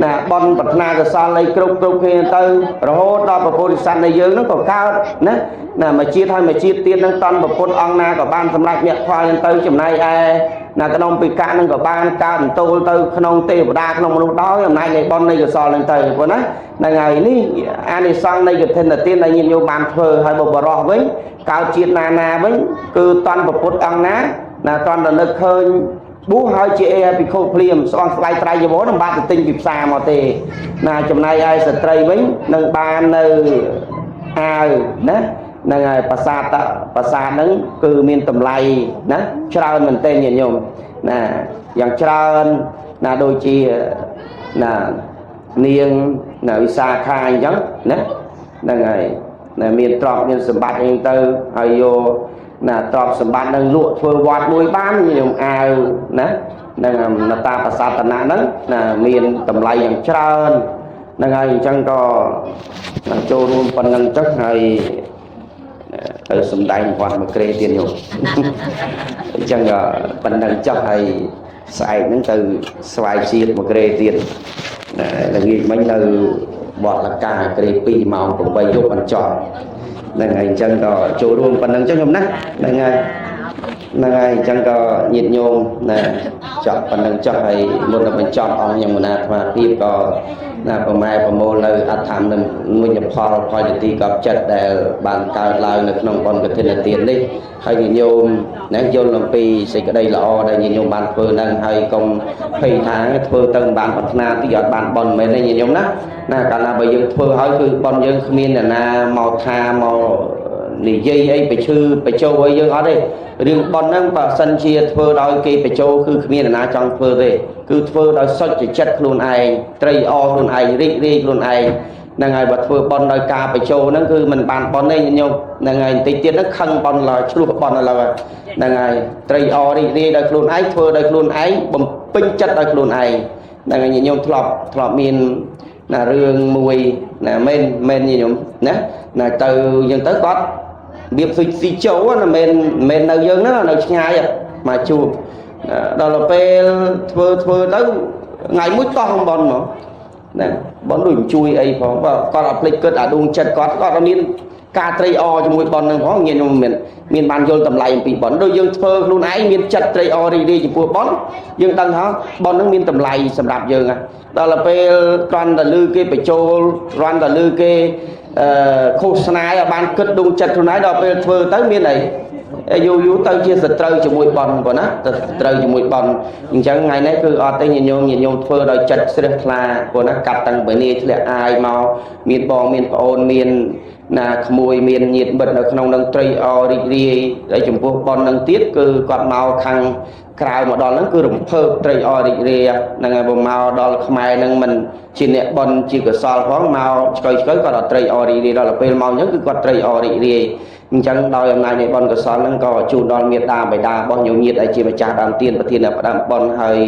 ណាបុណ្យប្រាថ្នាកុសលអីគ្រប់គ្រប់គ្នាទៅរហូតដល់ព្រះពោធិសត្វនៃយើងហ្នឹងក៏កើតណាណាមួយជាតិហើយមួយជាតិទៀតហ្នឹងតន់ប្រពុតអង្គណាក៏បានសម្រេចមគ្គផលហ្នឹងទៅចំណែកឯណាក្នុងពិកៈហ្នឹងក៏បានកើតអន្ទោលទៅក្នុងទេវតាក្នុងមនុស្សដោយអំណាចនៃបុណ្យនៃកុសលហ្នឹងទៅព្រោះណាហ្នឹងហើយនេះអានិសង្សនៃកឋិនទានដែលញាតិញោមបានធ្វើហើយបើបរោះវិញកើតជាតិណាណាវិញគឺតន់ប្រពុតអង្គណាណាតន់តែនឹកឃើញបួសហើយជាអេភិក្ខុភ្លាមស្អងស្បែកត្រៃចវរមិនបានទៅទិញពីផ្សារមកទេណាចំណែកឯស្ត្រីវិញនឹងបាននៅអាវណាហ្នឹងហើយប្រាសាទប្រាសាទហ្នឹងគឺមានតម្លៃណាច្រើនមែនទែនញាតិញោមណាយ៉ាងច្រើនណាដូចជាណានាងណាវិសាខាអញ្ចឹងណាហ្នឹងហើយណាមានទ្រព្យមានសម្បត្តិអីទៅហើយយកណាទ្រព្យសម្បត្តិនឹងលក់ធ្វើវត្តមួយបានញោមអាវណានឹងនតាប្រសាទនៈហ្នឹងណាមានតម្លៃយ៉ាងច្រើនហ្នឹងហើយអញ្ចឹងក៏ចូលរួមប៉ុណ្្នឹងចុះហើយទៅសំដែងវត្តមួយក្រេទៀតញោមអញ្ចឹងក៏ប៉ុណ្្នឹងចុះហើយស្អែកហ្នឹងទៅស្វាយជាតិមួយក្រេទៀតល្ងាចមិញនៅវត្តលកាក្រេ2ម៉ោង8យប់អញ្ចប់ហ្នឹងហើយអញ្ចឹងក៏ចូលរួមប៉ុណ្្នឹងចុះញោមណាហ្នឹងហើយហ្នឹងហើយអញ្ចឹងក៏ញាតិញោមណាចប់ប៉ុណ្្នឹងចុះហើយមុននឹងបញ្ចប់អង្គខ្ញុំណាអាត្មាភាពក៏ណាប្រម៉ែប្រមូលនៅអធម្មនឹងមុញផលផលយទីកប់ចិត្តដែលបានកើតឡើងនៅក្នុងបុណ្យកឋិនទាននេះហើយញាតិញោមណាយល់អំពីសេចក្តីល្អដែលញាតិញោមបានធ្វើហ្នឹងហើយកុំភ័យថាធ្វើទៅមិនបានប្រាថ្នាទីអត់បានបុណ្យមែនទេញាតិញោមណាណាកាលណាបើយើងធ្វើហើយគឺបុណ្យយើងគ្មានអ្នកណាមកថាមកនិយាយអីប្រឈឺបញ្ចោអីយើងអត់ទេរឿងប៉ុនហ្នឹងបើសិនជាធ្វើដោយគេបញ្ចោគឺគ្មានអ្នកណាចង់ធ្វើទេគឺធ្វើដោយសុចចិត្តខ្លួនឯងត្រេកអរខ្លួនឯងរីករាយខ្លួនឯងហ្នឹងហើយបើធ្វើប៉ុនដោយការបញ្ចោហ្នឹងគឺមិនបានប៉ុនទេញោមហ្នឹងហើយបន្តិចទៀតហ្នឹងខឹងប៉ុនឡើយឆ្លោះប៉ុនឡើយហ្នឹងហើយត្រេកអររីករាយដោយខ្លួនឯងធ្វើដោយខ្លួនឯងបំពេញចិត្តដោយខ្លួនឯងហ្នឹងហើយញោមធ្លាប់មានណារឿងមួយណាមែនមែនញោមណាណាទៅយើងទៅគាត់របៀបស៊ីចូលណាមែនមែននៅយើងហ្នឹងនៅឆ្ងាយមកជួបដល់ពេលធ្វើទៅថ្ងៃមួយតោះបនមកណាបនដូចមិនជួយអីផងបើគាត់អត់ភ្លេចគិតអាដួងចិត្តគាត់គាត់អត់មានការត្រេកអរជាមួយបនហ្នឹងផងញាតិញោមមានបានយល់តម្លៃអំពីបនដូចយើងធ្វើខ្លួនឯងមានចិត្តត្រេកអររីករាយចំពោះបនយើងដឹងថាបនហ្នឹងមានតម្លៃសម្រាប់យើងដល់ពេលគ្រាន់តែលឺគេបញ្ចូលគ្រាន់តែលឺគេឃោសនាឲ្យបានគិតដួងចិត្តខ្លួនឯងដល់ពេលធ្វើទៅមានអីយូរយូរទៅជាសត្រូវជាមួយបនបងណាទៅសត្រូវជាមួយបនអញ្ចឹងថ្ងៃនេះគឺអត់ទេញាតិញោមញាតិញោមធ្វើដោយចិត្តជ្រះថ្លាព្រោះណាកាត់តាំងពីនេះធ្លាក់អាយមកមានបងមានប្អូនមានណាក្មួយមានញាតិមិត្តនៅក្នុងនឹងត្រេកអររីករាយហើយចំពោះបននឹងទៀតគឺគាត់មកខាងក្រៅមកដល់ហ្នឹងគឺរំភើបត្រេកអររីករាយហ្នឹងហើយបើមកដល់ខ្មែរហ្នឹងមិនជាអ្នកបនជាកុសលផងមកឆ្កឹយឆ្កឹយគាត់អត់ត្រេកអររីករាយដល់ពេលមកអញ្ចឹងគឺគាត់ត្រេកអររីករាយអញ្ចឹងដោយអំណាចនៃបុណ្យកុសលហ្នឹងក៏ជូនដល់មេត្តាបិតារបស់ញោមញាតិដែលជាម្ចាស់ដើមទានប្រធានដើមបុណ្យហើយ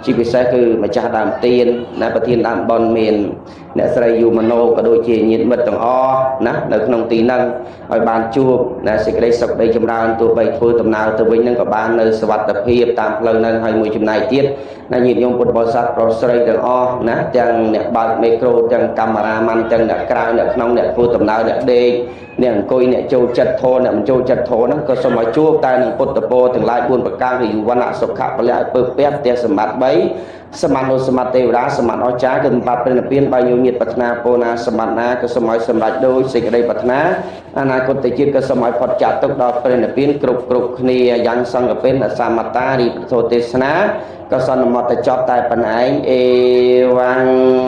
ជាពិសេសគឺម្ចាស់ដើមទានណាប្រធានដើមបុណ្យមាន អ្នកស្រីយូម៉ាណូ ក៏ដូចជាញាតិមិត្តទាំងអស់ណានៅក្នុងទីហ្នឹង ឲ្យបានជួបណាសេចក្តីសុខក្តីចម្រើន ទោះបីធ្វើដំណើរទៅវិញហ្នឹងក៏បាននៅសុវត្ថិភាពតាមផ្លូវហ្នឹង។ ហើយមួយចំណែកទៀតណា ញាតិញោមពុទ្ធបរិស័ទប្រុសស្រីទាំងអស់ណា ទាំងអ្នកបើកមីក្រូ ទាំងកាមេរ៉ាម៉ាន់ ទាំងអ្នកក្រៅ អ្នកក្នុង អ្នកធ្វើដំណើរ អ្នកដេក អ្នកអង្គុយ អ្នកចូលចិត្តធម៌ អ្នកមិនចូលចិត្តធម៌ហ្នឹង ក៏សូមឲ្យជួបតែនឹងពុទ្ធពរទាំងឡាយ4ប្រការ គឺយុវណ្ណៈ សុខៈ ពលៈ ឲ្យពើពះផ្ទះសម្បត្តិ3 សម្បត្តិសម្បត្តិទេវតា សម្បត្តិអស្ចារ្យ គឺសម្បត្តិព្រះនិព្វាន។ បើញោមញាតិប្រាថ្នាពោណាសម្បត្តិណា ក៏សូមឲ្យសម្រេចដោយសេចក្តីប្រាថ្នា អនាគតជាតិក៏សូមឲ្យផុតចាកទុក្ខដល់ព្រះនិព្វានគ្រប់គ្រប់គ្នា។ យ៉ាងសង្កពិនអសមតារីប្រធោទេសនាក៏សន្មតចប់តែប៉ុណ្ណែង។ អេវ៉ាំង។